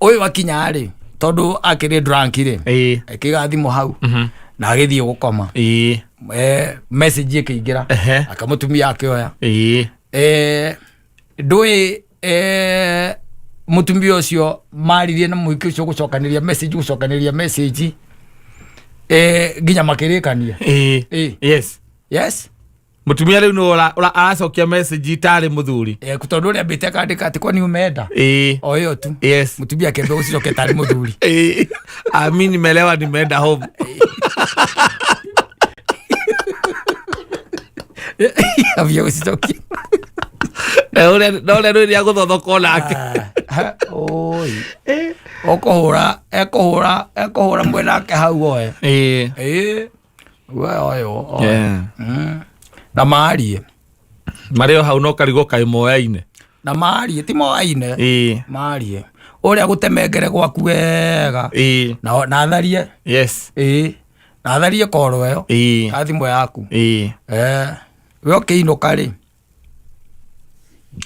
Ũyũ akinya rĩ, tondũ akĩrĩ drunk rĩ, akĩiga thimũ hau na agĩthiĩ gũkoma. Message ĩkĩingĩra. Akamũtumia akĩoya. Ndũĩ mũtumia ũcio maririe na mũhiki ũcio gũcokanĩria message, gũcokanĩria message, nginya makĩrĩkania. Yes. Mutumia rĩu nĩ aracokia message itarĩ mũthuri. Tondũ ũrĩa ambĩte akandĩka atĩ kwani umeenda, o ĩyo tu. Mũtumia akĩambia gũcicokia tarĩ mũthuri. Ah, mi nimelewa, nimeenda home. Ambia gũcicokia. Na ũrĩa rwĩ rĩa gũthothokwo nake. Ah, oi, ũkũhũra, ekũhũra, ekũhũra mwenake hau oe. Ĩ we oyo oe. Na marie. Marĩ o hau no karigwo kaĩ moyaine. Na marie ti moaine. Marie ũrĩa gũtemengere gwaku wega. Na atharie. Ĩ, na atharie koro ĩyo ka thimũ yaku. We ũkĩinũka rĩ,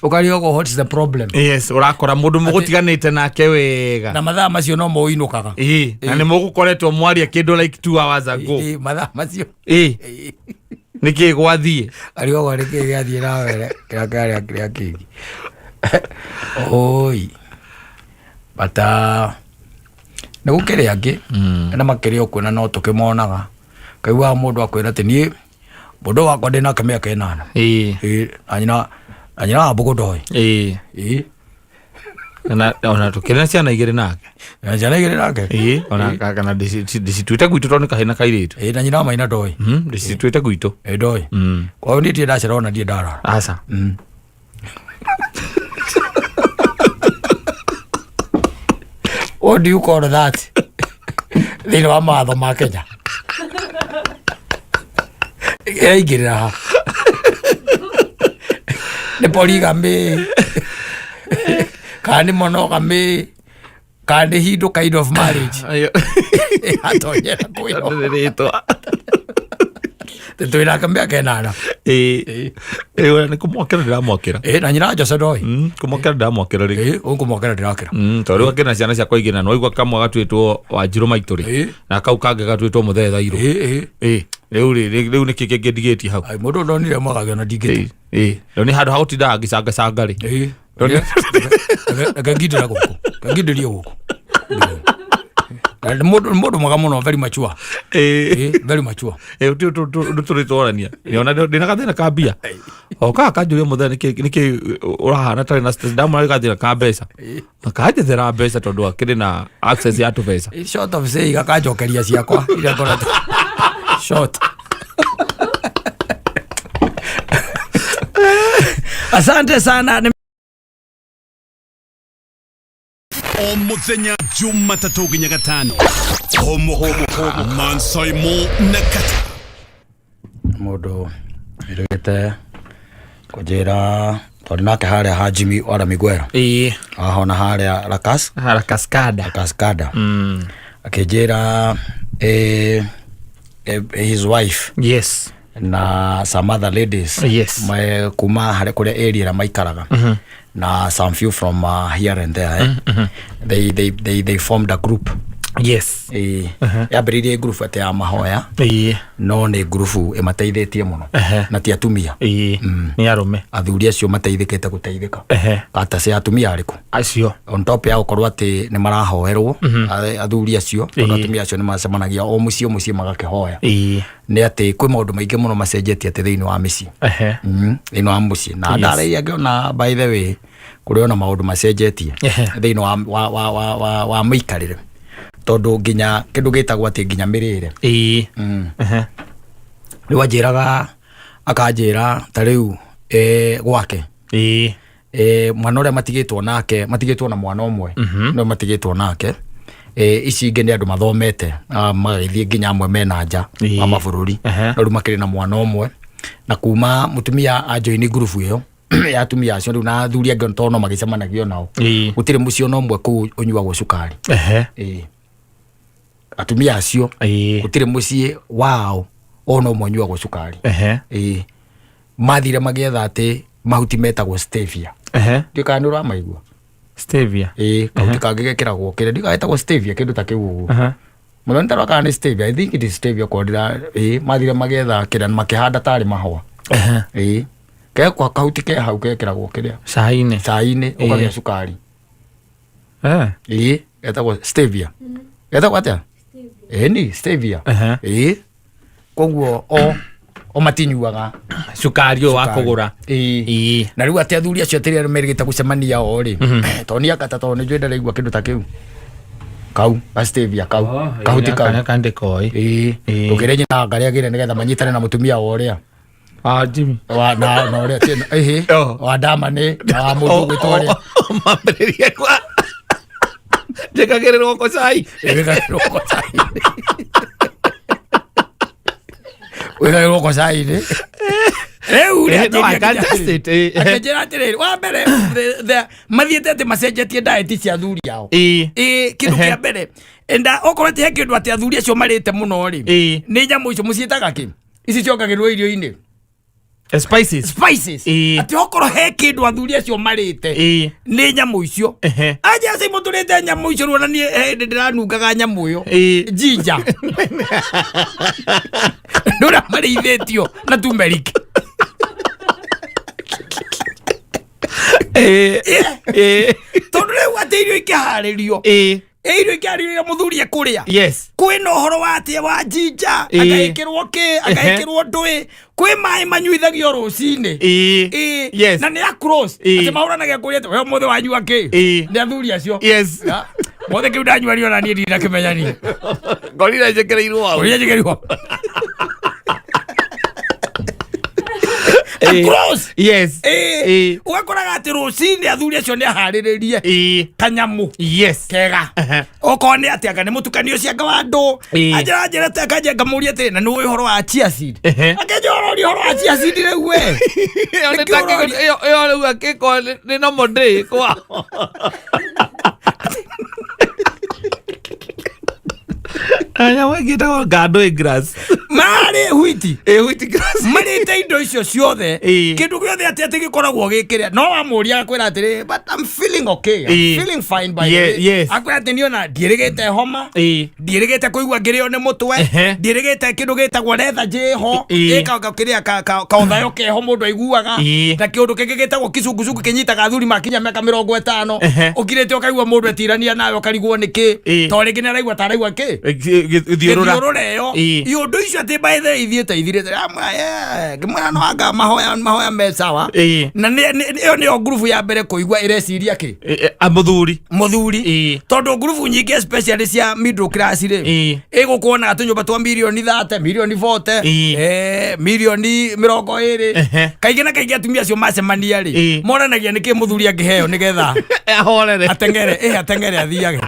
ũkarigagwo what is the problem. Yes, ũrakora mũndũ mũgũtiganĩte nake wega. Na mathaa macio no mũinũkaga. Na nĩ mũgũkoretwo mwaria kĩndũ like 2 hours ago. Ĩ, mathaa macio. Nĩkĩ gwathiĩ? Arigagwo nĩ kĩĩ gĩathiĩ na mbere kĩrĩa kĩarĩa kĩrĩa kĩngĩ oi, but nĩ gũkĩrĩ angĩ na makĩrĩ o kuona no tũkĩmonaga, kaiguaga mũndũ akwĩra atĩ niĩ mũndũ wakwa ndĩ nake mĩaka 8. Ĩ, na nyina wa mbũgũ ndoĩ. Ĩ. Ona tũkĩrĩ na ciana igĩrĩ nake. Na ciana igĩrĩ nake. Ona kana ndĩcituĩte gwitũ tondũ nĩ kahĩĩ na kairĩtu. Ĩ, na nyina wa maina ndoĩ. Ndĩcituĩte gwitũ. Ĩ, ndoĩ. Kwa hiyo niĩ ndirĩ ndacera ona ndirĩ ndarara. Aca. What do you call that thĩinĩ wa mawatho ma Kenya? Ĩraingĩrĩra ha? Nĩ polygamy kana nĩ monogamy kana nĩ Hindu kind of marriage? Atonyera kwĩyo. Ndĩrĩ rĩtwa. Twĩnake mĩaka 8. Ĩ, nĩ kũmwakĩra ndĩramwakĩra. Ĩ, na nyina wa Jose ndoĩ. Kũmwakĩra ndĩramwakĩra rĩ. Ĩ, ũkũmwakĩra ndĩrakĩra. Tondũ rĩu akĩrĩ na ciana ciakwa igĩrĩ na nĩwaigua kamwe gatuĩtwo Wanjirũ maitũ rĩ, na kau kangĩ gatuĩtwo Mũthee Thairũ. Ĩ. Ĩ, rĩu rĩ, rĩu nĩkĩ kĩngĩ ndigĩtie hau? Ai, mũndũ ndonire mwakagĩa na ndingĩte. Ĩ, rĩu nĩ handũ ha gũtindaga ngĩcangacanga rĩ. Ĩ. Reke ngindĩre gũkũ, reke ngindĩrie gũkũ. Na nĩ mũndũ mwega mũno, very mature. Ĩ, very mature. Ũndũ tũrĩ twarania ona ndĩna gathĩna ka mbia o kaga kanjũria mũthenya nĩkĩ ũrahana tarĩ na stress, ndamwĩra nĩ gathĩna ka mbeca, akanjethera mbeca tondũ akĩrĩ na access ya tũbeca. In short of saying, akanjokeria ciakwa iria ngoretwo short. Asante sana. O muthenya Jumatatũ nginya Gatano, Homo Mansaimo na Kata. Mũndũ ĩrĩgĩte kũnjĩra tondũ nake harĩa ha Jimmy Wara Miguel ahona harĩa Rakas Hara Cascada. Cascada, akĩnjĩra his wife na some other ladies kuma harĩa kũrĩa area ĩrĩa maikaraga na some few from here and there, eh? They formed a group. Yambĩrĩirie group atĩ ya mahoya, no nĩ group ĩmateithĩtie mũno. Na ti atumia. Nĩ arũme. Athuri acio mateithĩkĩte gũteithĩka. Kata cia atumia arĩkũ? Acio. On top ya gũkorwo atĩ nĩ marahoerwo athuri acio, tondũ atumia acio nĩ macemanagia o mũciĩ o mũciĩ magakĩhoya, nĩ atĩ kwĩ maũndũ maingĩ mũno macenjetie atĩ thĩinĩ wa mĩciĩ. Thĩinĩ wa mũciĩ na ndaragia ngĩona, by the way, kũrĩ ona maũndũ macenjetie thĩinĩ wa mũikarĩre, tondũ nginya kĩndũ gĩtagwo atĩ nginya mĩrĩre. Rĩu anjĩraga, akanjĩra ta rĩu gwake, mwana ũrĩa matigĩtwo nake, matigĩtwo na mwana ũmwe no matigĩtwo nake, ici ingĩ nĩ andũ mathomete, magagĩthiĩ nginya amwe mena nja wa mabũrũri. No rĩu makĩrĩ na mwana ũmwe. Na kuma mutumia ajoini ngurubu ĩyo ya atumia acio rĩu na athuri angĩ tondũ no magĩcemanagio nao, gũtirĩ mũciĩ ona ũmwe kũu ũnyuagwo cukari. Ĩĩ. Atumia acio, gũtirĩ mũciĩ wao ona ũmwe ũnyuagwo cukari. Ĩĩ, mathire magĩetha atĩ mahuti metagwo stevia. Ndiũĩ kana nĩ ũramaigua. Stevia. Ĩĩ, kahuti kangĩ gekĩragwo kĩrĩa, ndiũĩ kana getagwo stevia, kĩndũ ta kĩu ũguo. Mũno nĩtarora kana nĩ stevia. I think it is stevia korwo ndĩra. Ĩĩ, mathire magĩetha kĩrĩa na makĩhanda tarĩ mahũa. Ĩĩ, kekwa kahuti ke hau gekĩragwo kĩrĩa, cai-inĩ. Cai-inĩ, ũkagĩa cukari. Ĩĩ, getagwo stevia. Getagwo atĩa? Ĩni stevia. Ĩĩ, koguo o matinyuaga cukari ũyũ wa cukari. Kũgũra. Ĩĩ. Na rĩu atĩ athuri acio atĩrĩa merĩgĩte gũcemania o rĩ, tondũ nĩ akata, tondũ nĩ njũĩ ndaraigua kĩndũ ta kĩu, kau ga stevia kau, kahuti kau. Kandĩkoĩ. Ĩĩ. Ndũkĩre nyina ngarĩagĩre nĩgetha manyitane na mũtumia wa ũrĩa Ah, Jimmy. wa na ũrĩa ĩhĩ, wa ndamani na wa mũndũ ũgwĩtwo ũrĩa. Mambĩrĩrie kwa njĩkagĩrĩrwo ko cai. Wĩkagĩrwo ko cai-inĩ, wĩkagĩrwo ko cai-inĩ rĩu rĩ. No, I can taste it. Akĩnjĩra atĩrĩrĩ, wa mbere mathiĩte atĩ macenjetie diet cia athuri ao. Ĩĩ, kĩndũ kĩa mbere enda okorwo atĩ he kĩndũ atĩ athuri acio marĩte mũno rĩ, nĩ nyamũ icio mũciĩtaga kĩ, ici ciongagĩrĩrwo irio-inĩ? Spices. Spices. Atĩ okorwo he kĩndũ athuri acio marĩte, nĩ nyamũ icio. Anja acio mũtũrĩte nyamũ icio rĩu, ona niĩ he hĩndĩ ndĩranungaga nyamũ ĩyo, ginger, nĩ ũrĩa marĩithĩtio na turmeric. Tondũ rĩu atĩ irio ikĩharĩrio, irio ikĩharĩrio iria mũthuri ekũrĩa, kwĩna ũhoro wa atĩ wa ginger, agekĩrwo kĩ, agekĩrwo ndũĩ, kwĩ maĩ manyuithagio rũcinĩ. Ĩĩ. Na nĩ a cross, atĩ mahũranagia kũrĩa atĩ we ũmũthĩ wanyua kĩ. Nĩ athuri acio. Ya, mothe kĩu ndanyua niĩ ona niĩ ndinakĩmenya niĩ. Ngorire njĩkĩrĩirwo hau. Ũrĩa njĩkĩrirwo across. Ũgakoraga atĩ rũcinĩ athuri acio nĩ aharĩrĩrie kanyamũ kega. Okorwo nĩ atĩ anga nĩ mũtukanio ũcio anga wa ndũ. Anjĩra njĩra ta kanje ngamũria atĩrĩ, na nĩ ũĩ ũhoro wa chia seed? Akĩnjĩra ũroria ũhoro wa chia seed rĩu we? Ĩyo nĩ Nĩkĩo ta ũroria? ĩyo rĩu akĩko nĩ normal day kwao. Nyamũ ĩngĩ ĩtagwo ngandũ grass. Marĩ wheat. Ĩ, wheat grass. Marĩte indo icio ciothe. Kĩndũ gĩothe atĩ gĩkoragwo gĩkĩrĩa, no wamũria akwĩra atĩrĩ, "But I'm feeling okay, I'm feeling fine by the way." Akwĩra atĩ niĩ ona ndiĩrĩgĩte homa, ndiĩrĩgĩte kũigua ngĩrĩo nĩ mũtwe, ndiĩrĩgĩte kĩndũ gĩtagwo lethargy ho, kĩrĩa kaũthayo keho mũndũ aiguaga, na kĩũndũ kĩngĩ gĩtagwo kicungucungu kĩnyitaga athuri makinya mĩaka 50. Ũkirĩte ũkaigua mũndũ etirania nawe ũkarigwo nĩ kĩ, to rĩngĩ nĩ araigua ta araigua kĩ. Gĩthiũrũra. Gĩthiũrũra ĩyo. Iũndũ icio atĩ by the way ithiĩte ithirĩte, ngĩmwĩra no anga mahoya mahoya me sawa. Na ĩyo nĩyo ngurubu ya mbere kũigua ĩreciria kĩ. Mũthuri. Mũthuri. Tondũ ngurubu nyingĩ especially cia middle class rĩ, ĩgũkuonaga tũnyũmba twa mirioni 30, mirioni 40, mirioni 20. Kaingĩ na kaingĩ atumia acio macemania rĩ, monanagia nĩkĩ mũthuri angĩheo nĩgetha ahorere. Ateng'ere, ĩ ateng'ere athiage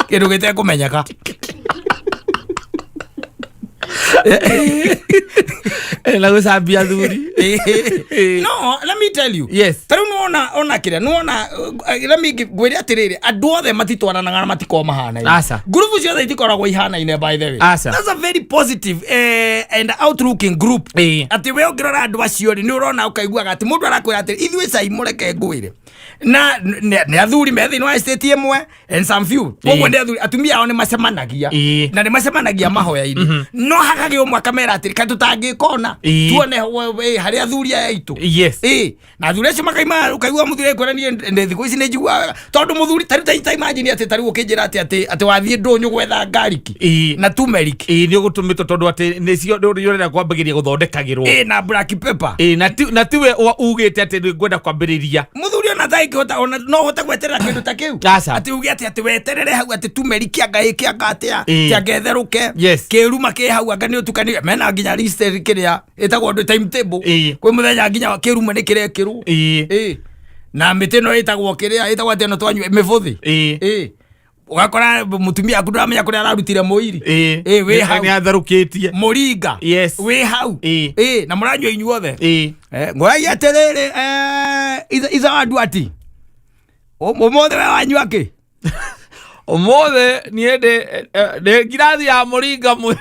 kĩndũ gĩtekũmenyeka. Na gũcambia athuri. No, let me tell you. Ta rĩu nĩwona ona kĩrĩa nĩwona, let me ngwĩre atĩrĩrĩ, andũ othe matitwaranaga na matikoragwo mahanaine. Aca. Ngurubu ciothe itikoragwo ihanaine, by the way. Aca. That's a very positive and outlooking group. Atĩ we ũngĩrora andũ acio rĩ, nĩ ũrona ũkaiguaga atĩ mũndũ arakwĩra atĩ ithuĩ cai mũreke ngwĩre na nĩ athuri me thĩinĩ wa estate ĩmwe and some few, koguo nĩ athuri, atumia ao nĩ macemanagia, na nĩ macemanagia mahoya-inĩ, no hakagĩa ũmwe akamera atĩrĩ, kaĩ tũtangĩkona tuone harĩ athuri aya aitũ. Ĩ, na athuri acio makaima ũkaigua mũthuri akwĩra niĩ ndĩ thikũ ici nĩ njiguaga wega, tondũ mũthuri tarĩu ta imagine atĩ tarĩu ũkĩnjĩra atĩ wathiĩ ndũnyũ gwetha garlic na turmeric. Ĩĩ, nĩ ũgũtũmĩtwo tondũ atĩ nĩcio nĩ ũrenda kwambagĩria gũthondekagĩrwo. Ĩ, na black pepper. Ĩĩ, na tiwe ugĩte atĩ nĩ ngwenda kwambĩrĩria. Mũthuri ona tangĩhota ona no ũhote gweterera kĩndũ ta kĩu? Aca. Atĩ uge atĩ weterere hau atĩ turmeric anga ĩ kĩanga atĩa, kĩanga ĩtherũke, kĩruma kĩ hau, anga nĩ ũtukanire mena nginya list kĩrĩa ĩtagwo ndũ timetable. Kwĩ mũthenya nginya kĩruma nĩ kĩrekĩrwo. Ĩ, na mĩtĩ ĩno ĩtagwo kĩrĩa ĩtagwo atĩ ĩno twanyua mĩbũthĩ. Ĩ. Ũgakora mũtumia aku ndũramenya kũrĩa ararutire mũiri. Ĩĩ. Ĩ, wĩ hau. Nĩ atherũkĩtie. Mũringa. Yes. Wĩ hau. Ĩ. Ĩ, na mũranyua inyuothe. Ĩĩ. Ngũragia atĩrĩrĩ, itha wandu ati ũmũthĩ we wanyua kĩ? Ũmũthĩ niĩ ndĩ ngirathi ya mũringa mwĩ.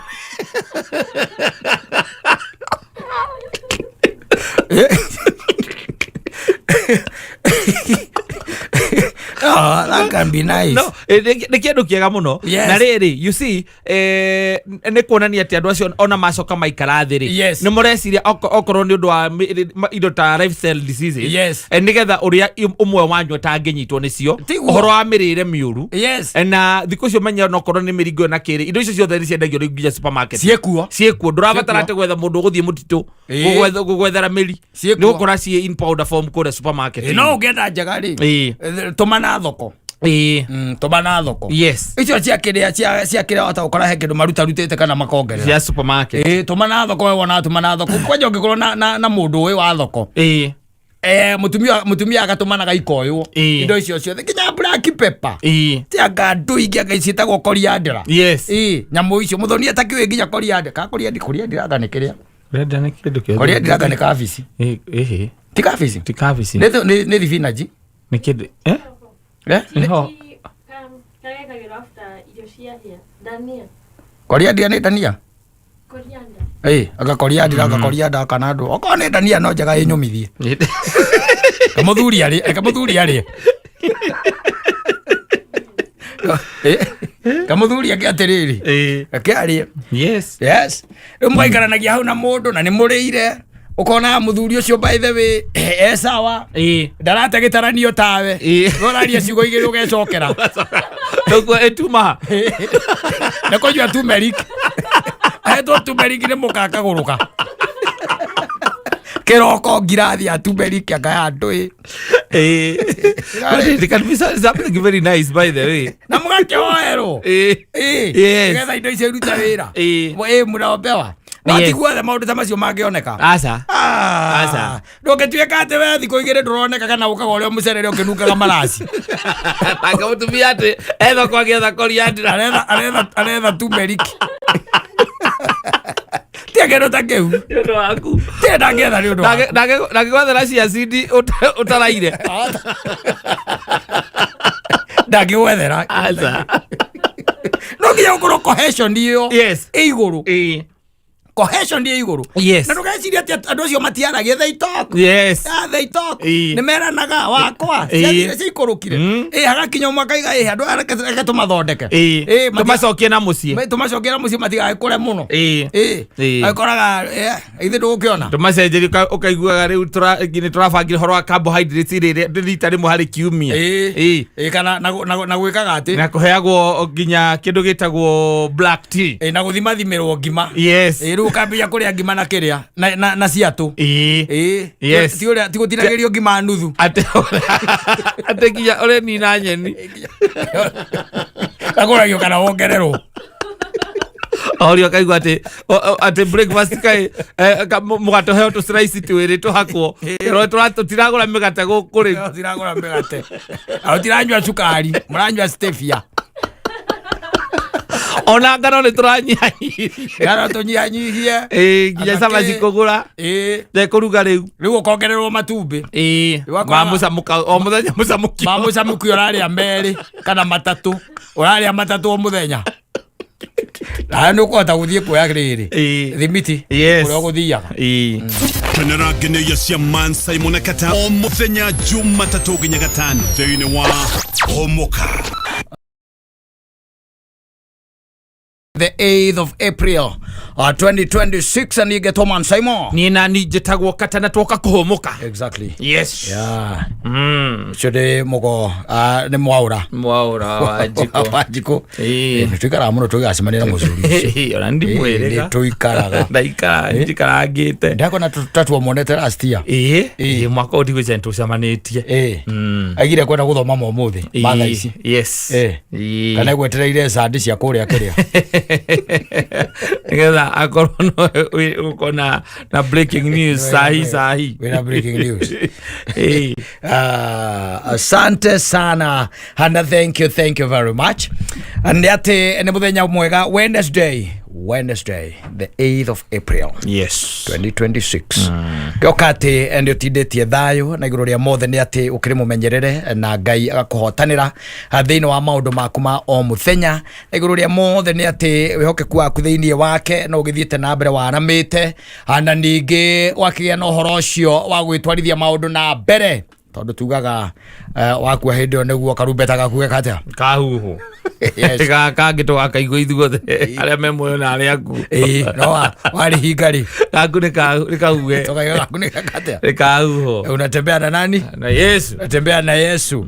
Oh, that can be nice. No, nĩ kĩndũ kĩega mũno. Yes. Na rĩrĩ, you see, nĩ kuonania atĩ andũ acio ona macoka maikara thĩ rĩ, Yes. nĩ mũreciria okorwo nĩ ũndũ wa indo ta lifestyle diseases, Yes. nĩgetha ũrĩa ũmwe wanyu atangĩnyitwo nĩcio, Tiguo. ũhoro wa mĩrĩre mĩũru. Yes. Na thikũ icio menya onokorwo nĩ mĩringo ĩyo na kĩrĩ, indo icio ciothe nĩ ciendagio rĩu nginya supermarket. Ciĩkuo. Ciĩkuo, ndũrabatara Ciĩkuo. atĩ gwetha mũndũ ũgũthiĩ mũtitũ Ĩĩ. gũgwethera mĩri. Ciĩkuo. Nĩ ũgũkora ciĩ in powder form kũrĩa supermarket. Ĩ, no ũngĩenda njega rĩ, Ĩĩ. tũma na thoko. Ĩĩ. Tũma na thoko. Yes. Icio cia kĩrĩa cia kĩrĩa wahota gũkora he kĩndũ marutarutĩte kana makongerera. Cia supermarket. Ĩĩ, tũma na thoko, we wonaga tũma na thoko kwanja ũngĩkorwo na mũndũ ũĩ wa thoko. Ĩĩ. Mũtumia agatũmanaga ikoywo. Ĩĩ. Indo icio ciothe nginya black pepper. Ĩĩ. Tia andũ ingĩ anga ciĩtagwo coriander. Yes. Ĩĩ, nyamũ icio mũthoni atakĩũĩ nginya coriander. Ka coriander, coriander anga nĩ kĩrĩa? Renda nĩ kĩndũ kĩothe. Coriander anga nĩ kabici. Ĩĩ, ĩhĩ. Ti kabici? Ti kabici. Nĩ thibinanji. Nĩ kĩndũ, eh? Eh? Nĩho. Kagekagĩrwo after irio ciahĩa. Dania. Coriander nĩ dania? Coriander. Ĩĩ, anga coriander, anga coriander kana ndũ. Okorwo nĩ dania no njega ĩnyũmithie. Kamũthuri arĩe, kamũthuri arĩe. Kamũthuri ake atĩrĩrĩ. Ĩĩ. Reke arĩe. Yes. Yes. Rĩu mũgaikaranagia hau na mũndũ na nĩ mũrĩire. Ũkona mũthuri ũcio by the way e sawa. Ĩĩ. Ndarate gĩtaranio tawe. Ĩĩ. Ũraria ciugo igĩrĩ ũgecokera. Ũguo ĩtuma. Nĩ kũnyua turmeric. Ahetwo turmeric nĩ mũkakagũrũka. Kĩroko ngirathi ya turmeric anga ya ndũĩ. Ĩĩ. But it can be something very nice, by the way. Na mũgakĩhoerwo. Ĩĩ. Ĩĩ. Yes. Nĩgetha indo icio irute wĩra. Ĩĩ. Ĩĩ, mũraombewa. No Yes. ti guothe maũndũ ta macio mangĩoneka. Aca. Aca. Ndũngĩtuĩka atĩ we thikũ igĩrĩ ndũroneka kana ũkaga ũrĩa mũcerere ũkĩnungaga maraci. Nake mũtumia atĩ ethoko agĩetha coriander. Aretha turmeric. Tia kĩndũ ta kĩu. Nĩ ũndũ waku. Tia ndangĩetha nĩ ũndũ waku. Ndangĩgwethera cia cindi ũtaraire. Ndangĩgwethera. Aca. No nginya gũkorwo cohesion ĩyo Yes. ĩ igũrũ. Ĩĩ. Cohesion ĩ igũrũ. Yes. Na ndũgecirie atĩ andũ acio matiaragia, they talk. Yes. Yeah, they talk. Ĩĩ. Nĩ meranaga wakwa. Ĩĩ. Ciathire ciikũrũkire. Ĩĩ, hagakinya ũmwe akaiga ĩĩ andũ aya reke tũmathondeke. Ĩĩ. Ĩĩ, Tũmacokie na mũciĩ. Tũmacokie na mũciĩ matigagĩkũre mũno. Ĩĩ. Ĩĩ. Ĩĩ. Agĩkoraga ithuĩ ndũgũkĩona. Tũmacenjerie ũkaiguaga rĩu nĩ tũrabangire ũhoro wa carbohydrates rĩrĩ rita rĩmwe harĩ kiumia. Ĩĩ. Ĩĩ. Ĩĩ, kana na gwĩkaga atĩ. Na kũheagwo nginya kĩndũ gĩtagwo black tea. Ĩĩ, na gũthimathimĩrwo ngima. Yes. Ĩĩ, rĩu ũkambia kũrĩa ngima na kĩrĩa na ciatũ. Ĩĩ. Ĩĩ. Yes. Ti ũrĩa ti gũtinagĩrio ngima nuthu. Atĩ nginya ũrenina nyeni. Agũragio kana wongererwo. Orio akaigua atĩ atĩ breakfast kaĩ mũgate ũheo tũ slice twĩrĩ tũhakwo. Tũtiragũra mĩgate gũkũ rĩu. Tũtiragũra mĩgate. Na tũtiranyua cukari, mũranyua stevia. Ona ngano nĩ tũranyihanyihia. Ngano tũnyihanyihie. Ĩĩ, nginya Anga cabaci kũgũra. Ĩĩ. Ndekũruga rĩu. Rĩu ũkongererwo matumbĩ. Ĩĩ. Rĩu Ma mũcamũka o mũthenya mũcamũkio. Ma mũcamũkio ũrarĩa merĩ kana matatũ. Ũrarĩa matatũ o mũthenya. Na nĩ ũkũhota gũthiĩ kuoya rĩrĩ. Ĩĩ. Thimiti. Yes. Kũrĩa ũgũthiaga. Ĩĩ. Kenera ngeneia cia Man Simon na Kata o mũthenya Jumatatũ nginya Gatano thĩinĩ wa Hũmũka. The 8th of April 2026 and you get Man Simon. Niĩ na niĩ njĩtagwo Kata na twoka kũhũmũka. Exactly. Yes. Yeah. Ũcio nĩ mũgo nĩ mwaũra. Mwaũra wa njikũ. Wa njikũ. Ĩĩ. Nĩ tũikaraga mũno tũgĩgacemania na mũcuri ũcio. Ona ndimwĩrĩga. Nĩ tũikaraga. Ndaikara njikarangĩte. Ndakona tatuomonete last year. Ĩĩ. Ĩĩ. Ĩĩ, mwaka ũyũ ndigwĩciria nĩtũcemanĩtie. Ĩĩ. Aigire kwenda gũthoma ma ũmũthĩ ma thaa ici. Yes. Ĩĩ. Ĩĩ. Kana egwetereire candi cia kũrĩa kĩrĩa. Nĩgetha akorwo no ũkorwo na breaking news sahi sahi. Wĩna breaking news. Ĩĩ. Ah, asante sana and thank you very much. Nĩ atĩ nĩ mũthenya mwega, Wednesday the 8th of April 2026. Ngĩoka atĩ nĩ ũtindĩtie thayũ, na igũrũ rĩa mothe nĩ atĩ ũkĩrĩ mũmenyerere na Ngai agakũhotanĩra thĩinĩ wa maũndũ maku ma o mũthenya, na igũrũ rĩa mothe nĩ atĩ wĩhokeku waku thĩinĩ wake no ũgĩthiĩte na mbere waramĩte, na ningĩ wakĩgĩa na ũhoro ũcio wa gwĩtwarithia maũndũ na mbere, tondũ tugaga wakua hĩndĩ ĩyo nĩguo karumbeta gaku gekatia. Kahuhu. Yes. Kangĩ tũgakaigua ithuothe arĩa me muoyo na arĩa akuũ. Ĩĩ, no warihinga rĩ, gaku nĩ kauge. Tũkaiga gaku nĩ gakatia. Nĩ kahuho. Unatembea na nani? Na Yesu. Natembea na Yesu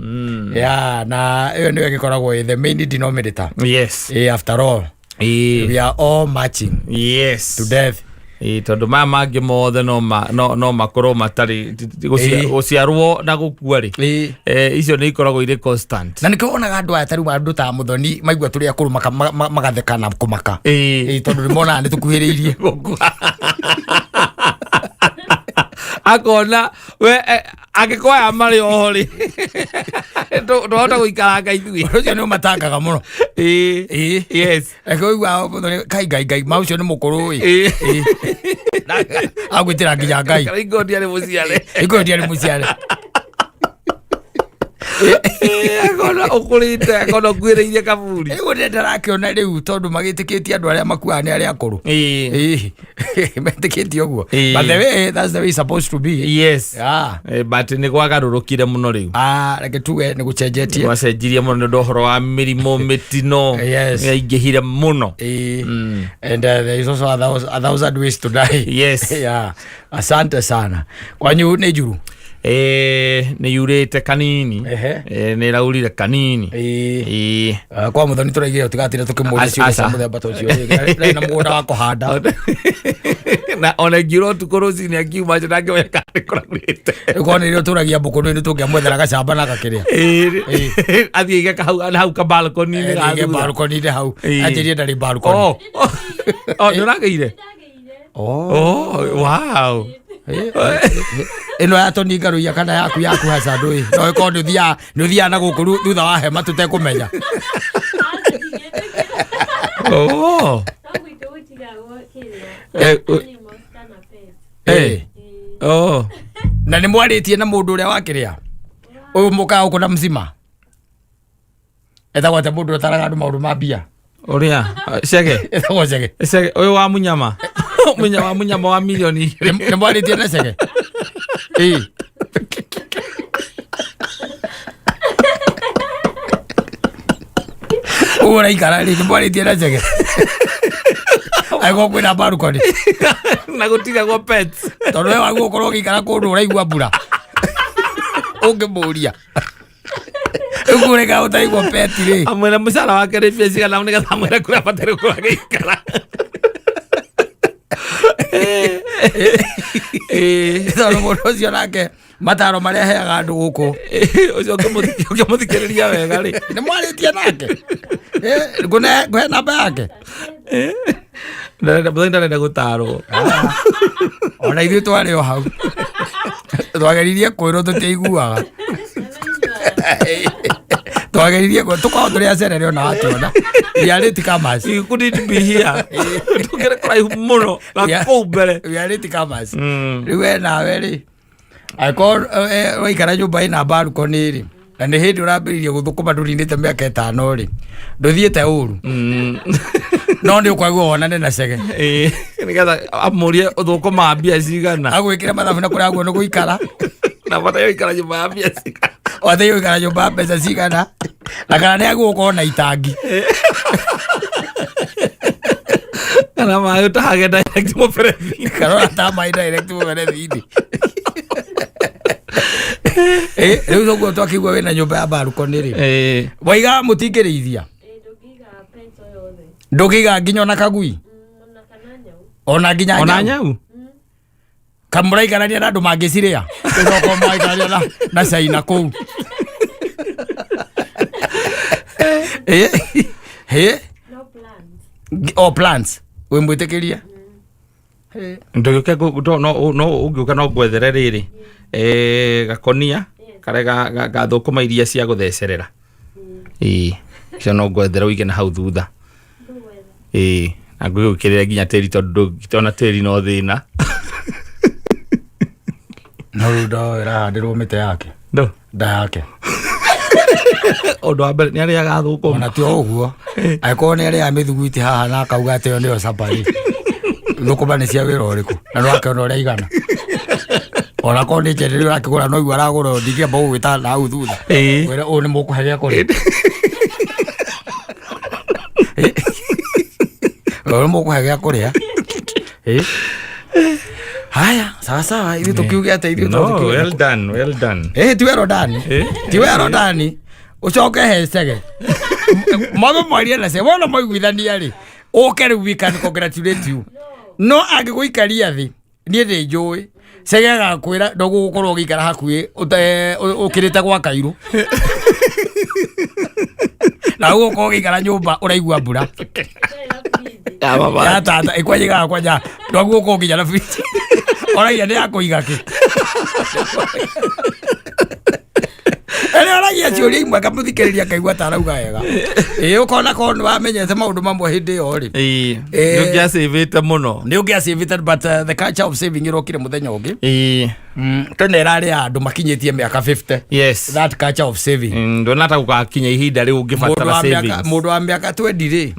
ya na ĩyo nĩyo ĩgĩkoragwo ĩ the main denominator. After all, we are all marching to death. Ĩĩ, tondũ maya mangĩ mothe no makorwo matarĩ gũciarwo na gũkua rĩ, icio nĩ ikoragwo irĩ constant. Na nĩkĩo wonaga andũ aya tarĩu andũ ta Mũthoni maigua tũrĩ akũrũ magatheka na kũmaka. Tondũ nĩ monaga nĩ tũkuhĩrĩirie. Gũkua. Akona we angĩkorwo aya marĩ oho rĩ, ndwahota gũikaranga ithuĩ. Ũndũ ũcio nĩ ũmatangaga mũno. Reke ũigua Mũthoni, kai Ngai Ngai ma ũcio nĩ mũkũrũ ĩ. Agwĩtĩra nginya Ngai. Kana ingo ndiarĩ mũciare. Ingo ndiarĩ mũciare. Akona ũkũrĩte, akona ũkuĩrĩirie kaburi. Rĩu nĩ ndarakĩona rĩu tondũ magĩtĩkĩtie andũ arĩa makuaga nĩ arĩa akũrũ. Metĩkĩtie ũguo. But the way that's the way it's supposed to be. But nĩ kwagarũrũkire mũno rĩu. Ah, reke tuge nĩ gũcenjetie. Gwacenjirie mũno nĩ ũndũ ũhoro wa mĩrimũ mĩtino yaingĩhire mũno. And there is also a thousand ways to die. Yeah. Asante sana. Kwanyu nĩ njuru? Nĩ yurĩte kanini. Nĩ ĩraurire kanini. Kwa Mũthoni tũraigire tũtigatinde tũkĩmũria ciũria cia Aca. mũthemba ta ũcio. Ndarĩ na mũgũnda wa kũhanda. Na ona ingiura ũtukũ rũcinĩ akiuma nja ndangĩmenya kana nĩ kũraurĩte. Rĩu korwo nĩ rĩo tũragia mbũkũ nĩ tũngĩamwethera gacamba na gakĩrĩa. Athiĩ aige hau kabalkoni-inĩ ga Aige thutha. balcony-inĩ hau. Anjĩrie ndarĩ balcony. Oh, nĩ ũragĩire? Ndagĩire. Oh, wow. Ĩno ya Tony Ngaruiya kana yaku haca ndũĩ no ĩkorwo nĩ ũthiaga na gũkũ thutha wa hema tũtekũmenya. Aca, ndingĩtĩkĩra. No gwitũ gũtigagwo kĩrĩa. Animals kana pets. Na nĩ mwarĩtie na mũndũ ũrĩa wakĩrĩa ũyũ mũkaga gũkũ na mzima etagwo atĩa, mũndũ ũtaraga andũ maũndũ ma mbia? Ũrĩa Cege. Etagwo Cege. Cege ũyũ wa munyama munyama munyama wa milioni 2. Nĩ mwarĩtie na Cege? Ĩĩ. Ũguo ũraikara rĩ, nĩ mwarĩtie na Cege angĩkorwo kwĩna balcony? Na gũtiragwo pets. Tondũ we wagwo ũkorwo ũgĩikara kũndũ ũraigua mbura ũngĩmũria rĩu kũreka ũtaigua pet rĩ. Amwĩra mũcara wake nĩ mbia cigana nĩgetha amwĩre kũrĩa abataire gũkorwo agĩikara. Tondũ mũndũ ũcio nake mataro marĩa aheaga andũ gũkũ. Ũcio ũngĩmũthikĩrĩria wega rĩ. Nĩ mwarĩtie nake? Ngũhe namba yake? Ndarenda, mũthoni ndarenda gũtarwo. Ona ithuĩ twarĩ o hau twageririe kwĩrwo tũtiaiguaga, twageririe tũkorwo tũrĩ acerere ona watuona we are late comers. You couldn't be here, tũkĩrĩ kũraihu mũno na kũu mbere. We are late comers. Rĩu we nawe rĩ, angĩkorwo waikara nyũmba ĩna balcony rĩ, na nĩ hĩndĩ ũrambĩrĩria gũthũkũma, ndũninĩte mĩaka 5 rĩ, ndũthiĩte ũru, no nĩ ũkwagwo wonane na Cege. Ĩĩ, nĩgetha amũrie ũthũkũma mbia cigana. Agwĩkĩre mathabu na kũrĩa aguo nĩ gũikara. Na bata gũikara nyũmba ya mbia cigana. Wataire gũikara nyũmba ya mbeca cigana, na kana nĩ agũkorwo na itangi. Kana maĩ ũtahage direct mũberethi. Kana ũrataha maĩ direct mũberethi-inĩ. Rĩu ũguo twakĩigua wĩna nyũmba ya balcony rĩ, waiga mũtingĩrĩithia? Ndũngĩiga pet o yothe. Ndũngĩiga nginya ona kagui? Ona kana nyau. Ona nginya Ona nyau? nyau. Kamũraikarania na andũ mangĩcirĩa gĩcoka maikarania na China kũu. No plans. O plants wĩ mwĩtĩkĩrie. Ndũgĩũke no ũngĩũka no ngwethere rĩrĩ gakonia karĩa ga thũkũma iria cia gũthecerera. Ĩĩ, icio no ngwethere ũige na hau thutha. Ĩĩ, na ngũgĩkĩrĩra nginya tĩri tondũ ndũngĩtona tĩri no thĩna. No rĩu ndo ĩrahandĩrwo mĩtĩ yake. Ndo nda yake. Ũndũ wa mbere nĩ arĩaga thũkũma. Ona ti o ũguo, angĩkorwo nĩ arĩaga mĩthuguiti haha na akauga atĩ ĩyo nĩyo cabaci, thũkũma nĩ cia wĩra ũrĩkũ? Na nĩ wakĩona ũrĩa igana, ona korwo nĩ njenderio ũrakĩgũra, no igua aragũra, ndingĩamba gũgwĩta na hau thutha. Wĩra ũyũ nĩ mũkũhe gĩa kũrĩa, ũyũ nĩ mũkũhe gĩa kũrĩa. Haya, sawa sawa, ithuĩ tũkiuge atĩ ithuĩ No, tũkiuge. Well done, well done. Ti wero dani, ti wero dani. Ucoke hecege mothe mwarie na ce wona mwaiguithania rĩ, ũke rĩu, we can congratulate you. No angĩgũikaria thĩ, niĩ ndĩ njũĩ cege agakwĩra ndũgũgũkorwo ũgĩikara hakuhĩ ũkĩrĩte gwa kairũ na ũgũkorwo ũgĩikara nyũmba ũraigua mbura ya tata ĩkwanyigaga kwanja, ndwagũkorwo nginya na fridge oragia nĩ ya kũiga kĩ. Ĩrĩa oragia ciũria imwe akamũthikĩrĩria akaigua ta arauga wega. Ĩ ũkona korwo nĩ wamenyete maũndũ mamwe hĩndĩ ĩyo rĩ, Nĩ ũngĩacĩvĩte mũno. Nĩ ũngĩacĩvĩte, but the culture of saving ĩrokire mũthenya ũngĩ. Tene ĩrarĩ ya andũ makinyĩtie mĩaka 50. That culture of saving. Ndona ta gũgakinya ihinda rĩu Mũndũ ũngĩbatara wa mĩaka savings. Mũndũ wa mĩaka 20 rĩ,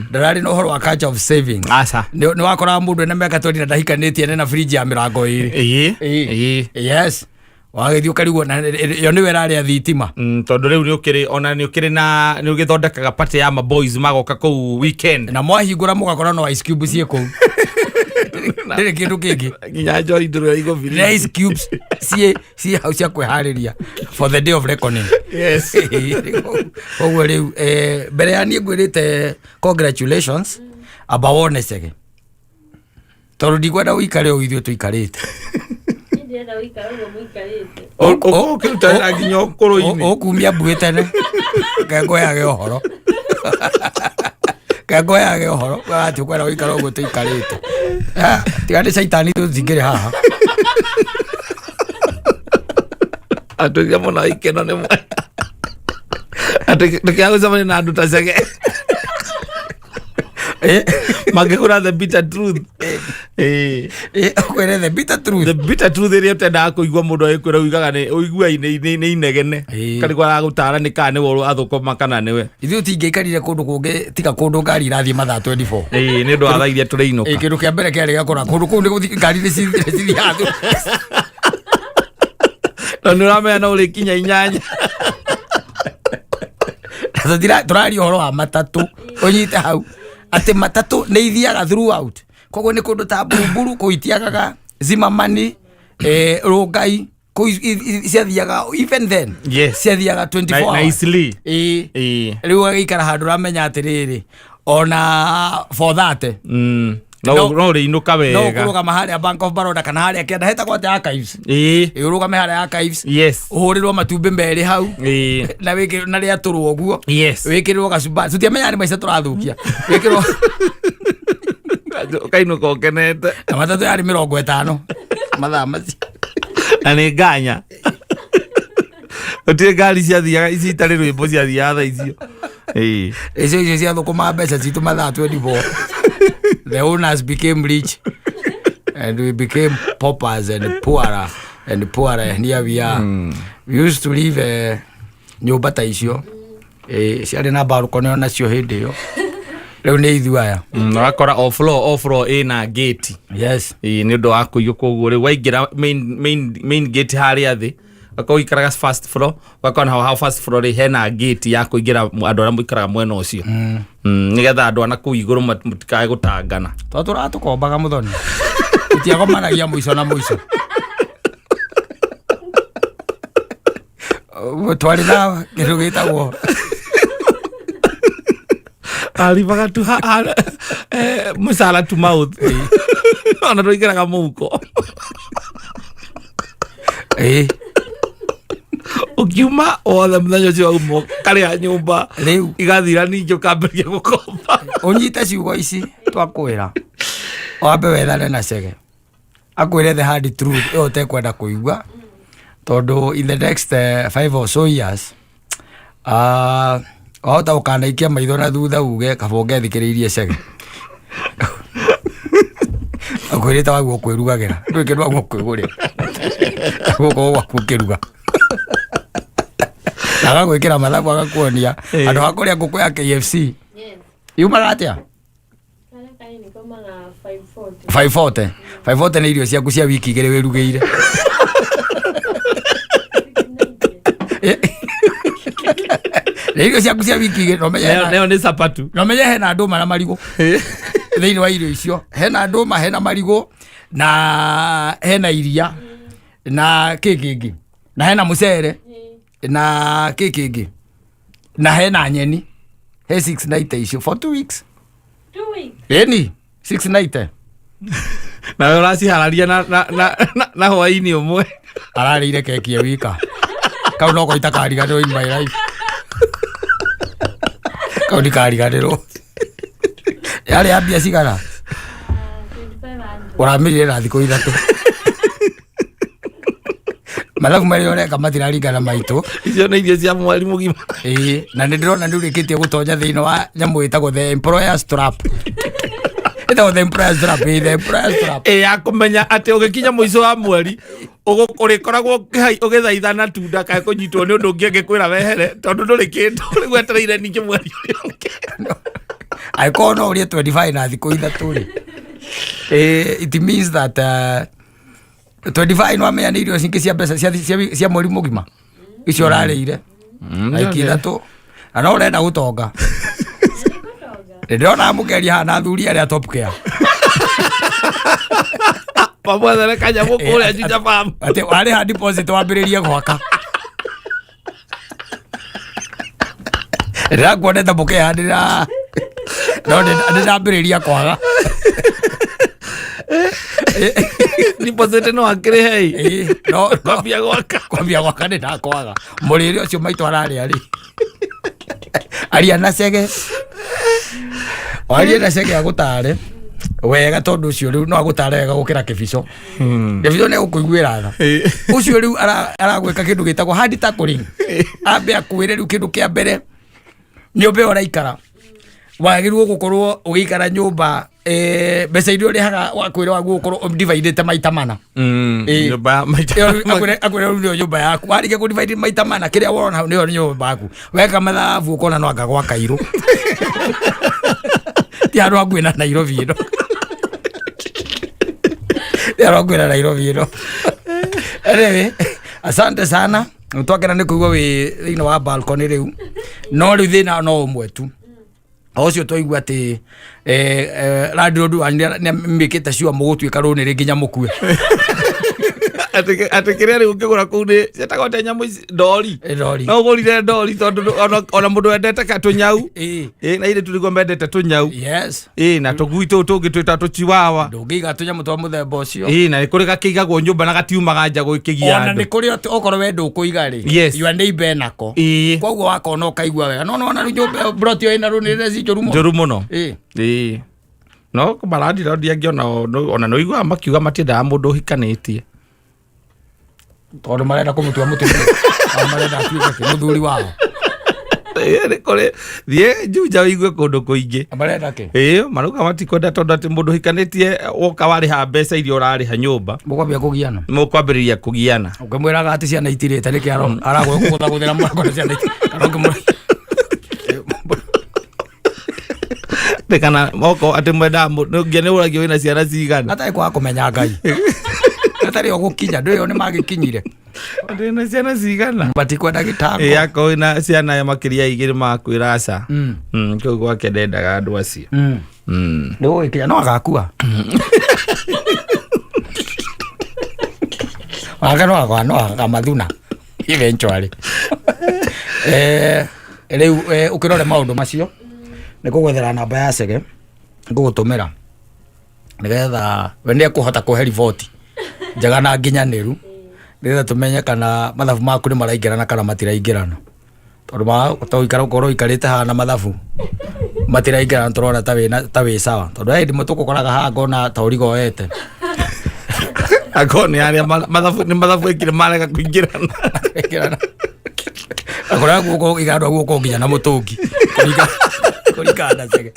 ndararĩ na ũhoro wa culture of saving. Aca. Nĩ wakoraga mũndũ ena mĩaka 20 na ndahikanĩtie ena fridge ya 20. Yes, wagĩthiĩ ũkarigwo na ĩyo nĩwe ĩrarĩa thitima. Tondũ rĩu nĩ ũkĩrĩ ona nĩ ũkĩrĩ na nĩ ũgĩthondekaga party ya maboys magoka kũu weekend. Na mwahingũra mũgakora no ice cube ciĩ kũu, ndĩrĩ kĩndũ kĩngĩ. Nginya njohi ndũrĩ igũbiri. Nĩ ice cubes ciĩ hau cia kwĩharĩria for the day of reckoning. Koguo rĩu mbere ya niĩ ngwĩrĩte congratulations, amba wone cege, tondũ ndikwenda ũikare ũũ ithuĩ tũikarĩte. Ndĩrenda gũikara ũguo mũikarĩte. Ũkĩruta wĩra nginya ũkũrũ-inĩ. Ũkumia mbuĩ tene kengoyage ũhoro, kengoyage ũhoro atĩ ũkwenda gũikara ũguo tũikarĩte. Ah, tiga nĩ caitani tũtingĩrĩ haha. Andũ aingĩ mũno ikeno nĩ mwega atĩ ndũkĩaga gũcemania na andũ ta cege mangĩkũra the bitter truth. Ũkwĩre the bitter truth. The bitter truth ĩrĩa ũtendaga kũigua mũndũ agĩkwĩra, uigaga nĩ ũigua nĩ inegene. Karigwo aragũtara nĩ kana nĩwe athũkũma kana nĩwe. Ithuĩ tũtingĩaikarire kũndũ kũngĩ tiga kũndũ ngari irathiĩ mathaa 24. Ĩĩ, nĩ ũndũ wa thaa iria tũrĩinũka. Kĩndũ kĩa mbere kĩarĩ gĩakora kũndũ kũu nĩ gũthiĩ ngari nĩ cithiaga. No nĩ ũramenya no ũrĩkinya 8. Tũraria ũhoro wa matatũ, ũnyite hau atĩ matatũ nĩ ithiaga throughout, koguo nĩ kũndũ ta Mbumburu kũu itiagaga, Zimamani, Rongai kũu ciathiaga even then. Ciathiaga 24 na hours. Eastleigh. Ĩĩ. Rĩu agĩikara handũ ũramenya atĩrĩrĩ, ona for that No no ũrĩinũka no wega. ũkũrũgama harĩa Bank of Baroda kana harĩa kĩanda hetagwo atĩa, Archives. Ĩ, ũrũgame harĩa Archives, ũhũrĩrwo matumbĩ merĩ hau na wĩkĩrwo na rĩatũrwo ũguo, wĩkĩrĩrwo gacumbari, tũtiamenyaga nĩ maica tũrathũkia, wĩkĩrwo Ũkainũka ũkenete. Na matatũ yarĩ 50 mathaa macio. Na nĩ nganya gũtirĩ ngari ciathiaga ici itarĩ rwĩmbo ciathiaga thaa icio. Icio cia thũkũma mbeca citũ mathaa 24. The owners became rich and we became paupers and poorer and poorer, and here we are. We used to live nyũmba ta icio ciarĩ na balcony onacio hĩndĩ ĩyo, rĩu nĩ ithuĩ aya. Ũgakora o floor, o floor ĩna gate. Ĩĩ, nĩ ũndũ wa kũiywo, koguo rĩu waingĩra main gate harĩa thĩ, ũgakorwo ũikaraga first floor, ũgakora na hau first floor rĩ hena gate ya kũingĩra andũ arĩa mũikaraga mwena ũcio, nĩgetha andũ a na kũu igũrũ mũtikae gũtangana. Tondũ tũratũkombaga mũthoni, tũtiagomanagia mũico na mũico, twarĩ na kĩndũ gĩtagwo Aribaga tu mũcara tu mouth, ona tũingĩraga mũhuko. Ũkiuma wothe mũthenya ũcio wauma ũkarĩha nyũmba. Rĩu. Igathira ningĩ ũkambĩrĩria gũkomba. Ũnyite ciugo ici twakwĩra, wambe wethane na Chege akwĩre the hard truth ĩyo ũtekwenda kũigua, tondũ in the next 5 or so years wahota gũkanaikia maitho na thutha uge kaba ũngethikĩrĩirie Chege akwĩrĩte waguo kwĩrugagĩra, ndũĩ kĩndũ waguo kwĩgũrĩra, gũkorwo gwaku ũkĩruga na agagwĩkĩra mathabu agakuonia handũ ha kũrĩa ngũkũ ya KFC. Yes. Yumaga atĩa? Karĩa kanini kaumaga 540. 540, 540 nĩ irio ciaku cia wiki 2 wĩrugĩire. Nĩ irio ciaku cia wiki 2, no menye Nayo nĩ capatu. No menye hena ndũma na marigũ thĩinĩ wa irio icio, hena ndũma, hena marigũ na hena iria na kĩ kĩngĩ na hena mũcere na kĩ kĩngĩ na hena nyeni, he 690 icio for 2 weeks. 2 weeks. Ĩni 690. Nawe ũracihararia na hwaĩ-inĩ ũmwe. Ararĩire keki e wika, kau no koita kariganĩrwo in my life, kau ndikariganĩrwo. Yarĩ ya mbia cigana? 2500. Ũramĩrire na thikũ 3. Mathabu marĩa ũreka matiraringana maitũ. Icio nĩ irio cia mweri mũgima. Ĩĩ, na nĩ ndĩrona nĩ ũrĩkĩtie gũtonya thĩinĩ wa nyamũ ĩtagwo the employer's trap, ĩtagwo the employer's trap. Ĩĩ, the employer's trap. Ĩ ya kũmenya atĩ ũgĩkinya mũico wa mweri ũrĩkoragwo ũgĩthaithana tunda kaĩ kũnyitwo nĩ ũndũ ũngĩ angĩkwĩra wehere tondũ ndũrĩ kĩndũ rĩu wetereire ningĩ mweri ũrĩa ũngĩ. Angĩkorwo no ũrĩe 25 na thikũ 3 rĩ, it means that 25 no amenya nĩ irio cingĩ cia mbeca cia mweri mũgima icio ũrarĩire na wiki 3, na no ũrenda gũtonga. Nĩngũtonga. Nĩ ndĩrona mũkeria haha na athuri arĩa top care. Pamwethere kanyamũ kũrĩa Juja Farm. Atĩ warĩha deposit wambĩrĩrie gwaka, ndĩrakuonete mũkĩhandĩra, no nĩ ndambĩrĩria kwaga. Deposit no akĩrĩhe. Ĩĩ, no Kwambia gwaka. Kwambia gwaka nĩ ndakwaga mũrĩre ũcio maitũ ararĩa rĩ. Aria na Cege, warie na Cege agũtare wega, tondũ ũcio rĩu no agũtare wega gũkĩra kĩbico. Kĩbico nĩ egũkũiguĩra tha. Ũcio rĩu aragwĩka kĩndũ gĩtagwo hard tackling, ambe akwĩre rĩu kĩndũ kĩa mbere, nyũmba ĩyo ũraikara wagĩrĩirwo gũkorwo ũgĩikara nyũmba mbeca iria ũrĩhaga, wakwĩra wagwo gũkorwo ũdividĩte maita mana. Ĩĩ. Nyũmba ya maita. Ĩyo akwĩre rĩu nĩyo nyũmba yaku, warĩkia kũ divide maita mana, kĩrĩa wona hau nĩyo nyũmba yaku. Weka mathabu ũkona no anga gwa kairũ ti handũ hakuhĩ na Nairobi ĩno, ti handũ hakuhĩ na Nairobi ĩno. Anyway, asante sana, twakena nĩ kũigua wĩ thĩinĩ wa balcony rĩu, no rĩu thĩna no ũmwe tu, o ũcio twaigua atĩ landlord wanyu nĩ amĩkĩte sure mũgũtuĩka rũnĩrĩ nginya mũkue. Atĩ kĩrĩa rĩu ũngĩgũra kũu nĩ ciĩtagwo atĩa nyamũ ici, ndori? Ĩ, ndori. No ũgũrire ndori tondũ ona mũndũ wendete ka tũnyau. Ĩ. Ĩ, na irĩ nĩguo mendete tũnyau. Yes. Ĩ, na tũgui tũu tũngĩ twĩta tũchiwawa. Ndũngĩiga tũnyamũ twa mũthemba ũcio. Ĩ, na nĩ kũrĩ gakĩigagwo nyũmba na gatiumaga nja gũkĩgia Ona andũ. nĩ kũrĩ okorwo we ndũkũiga rĩ, your neighbor enako. Koguo wakona ũkaigua wega, no nona rĩu nyũmba ĩyo, plot ĩyo ĩna rũnĩrĩ ci njũru mũno. Njũru mũno. Ĩ. Ĩ, no marandira angĩ ona nĩ ũiguaga makiuga matiendaga mũndũ ũhikanĩtie. Tondũ marenda kũmũtua mũtumia. Ao marenda atuĩke kĩ, mũthuri wao? Ĩ, nĩ kũrĩ thiĩ Juja ũigue kũndũ kũingĩ. Marenda kĩ? Ĩ, marauga matikwenda tondũ atĩ mũndũ ũhikanĩtie woka warĩha mbeca iria ũrarĩha nyũmba, Mũkwambia kũgiana. Mũkwambĩrĩria kũgiana. Ũkĩmwĩraga atĩ ciana itirĩte nĩkĩ aragũgũthagũthĩra mũrango na ciana kana ũkĩmwĩra Nĩ kana moko atĩ mwendaga nginya nĩ ũragio wĩna ciana cigana. Atarĩ kwaga kũmenya Ngai atarĩ o gũkinya ndũĩ o nĩ magĩkinyire. Atĩ wĩna ciana cigana. Matikwenda gĩtango. Ĩ, akorwo wĩna ciana makĩria ya 2 makwĩra aca. Kũu gwake ndendaga andũ acio. Nĩ gũgĩkinya no agakua wake, no agwa no akamathuna eventually. Rĩu ũkĩrore maũndũ macio nĩ kũgwethera namba ya Cege ngũgũtũmĩra nĩgetha we nĩ ekũhota kũhe riboti njega na nginyanĩru. Nĩgetha tũmenye kana mathabu maku nĩ maraingĩrana kana matiraingĩrana, tondũ to ikara ũkorwo ũikarĩte haha na mathabu matiraingĩrana, tũrona ta wĩna ta wĩ sawa, tondũ he hĩndĩ ĩmwe tũgũkoraga haha ngona ta ũrigoete. Akorwo nĩ arĩa mathabu nĩ mathabu ekire marega kũingĩrana. Ingĩrana. Akoraga guoko igandwa guoko nginya na mũtũngi kũringana na cege.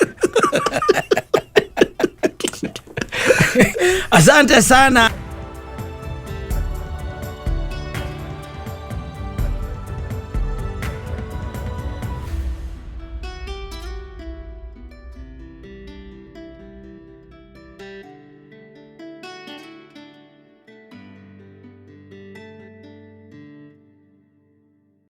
Asante sana.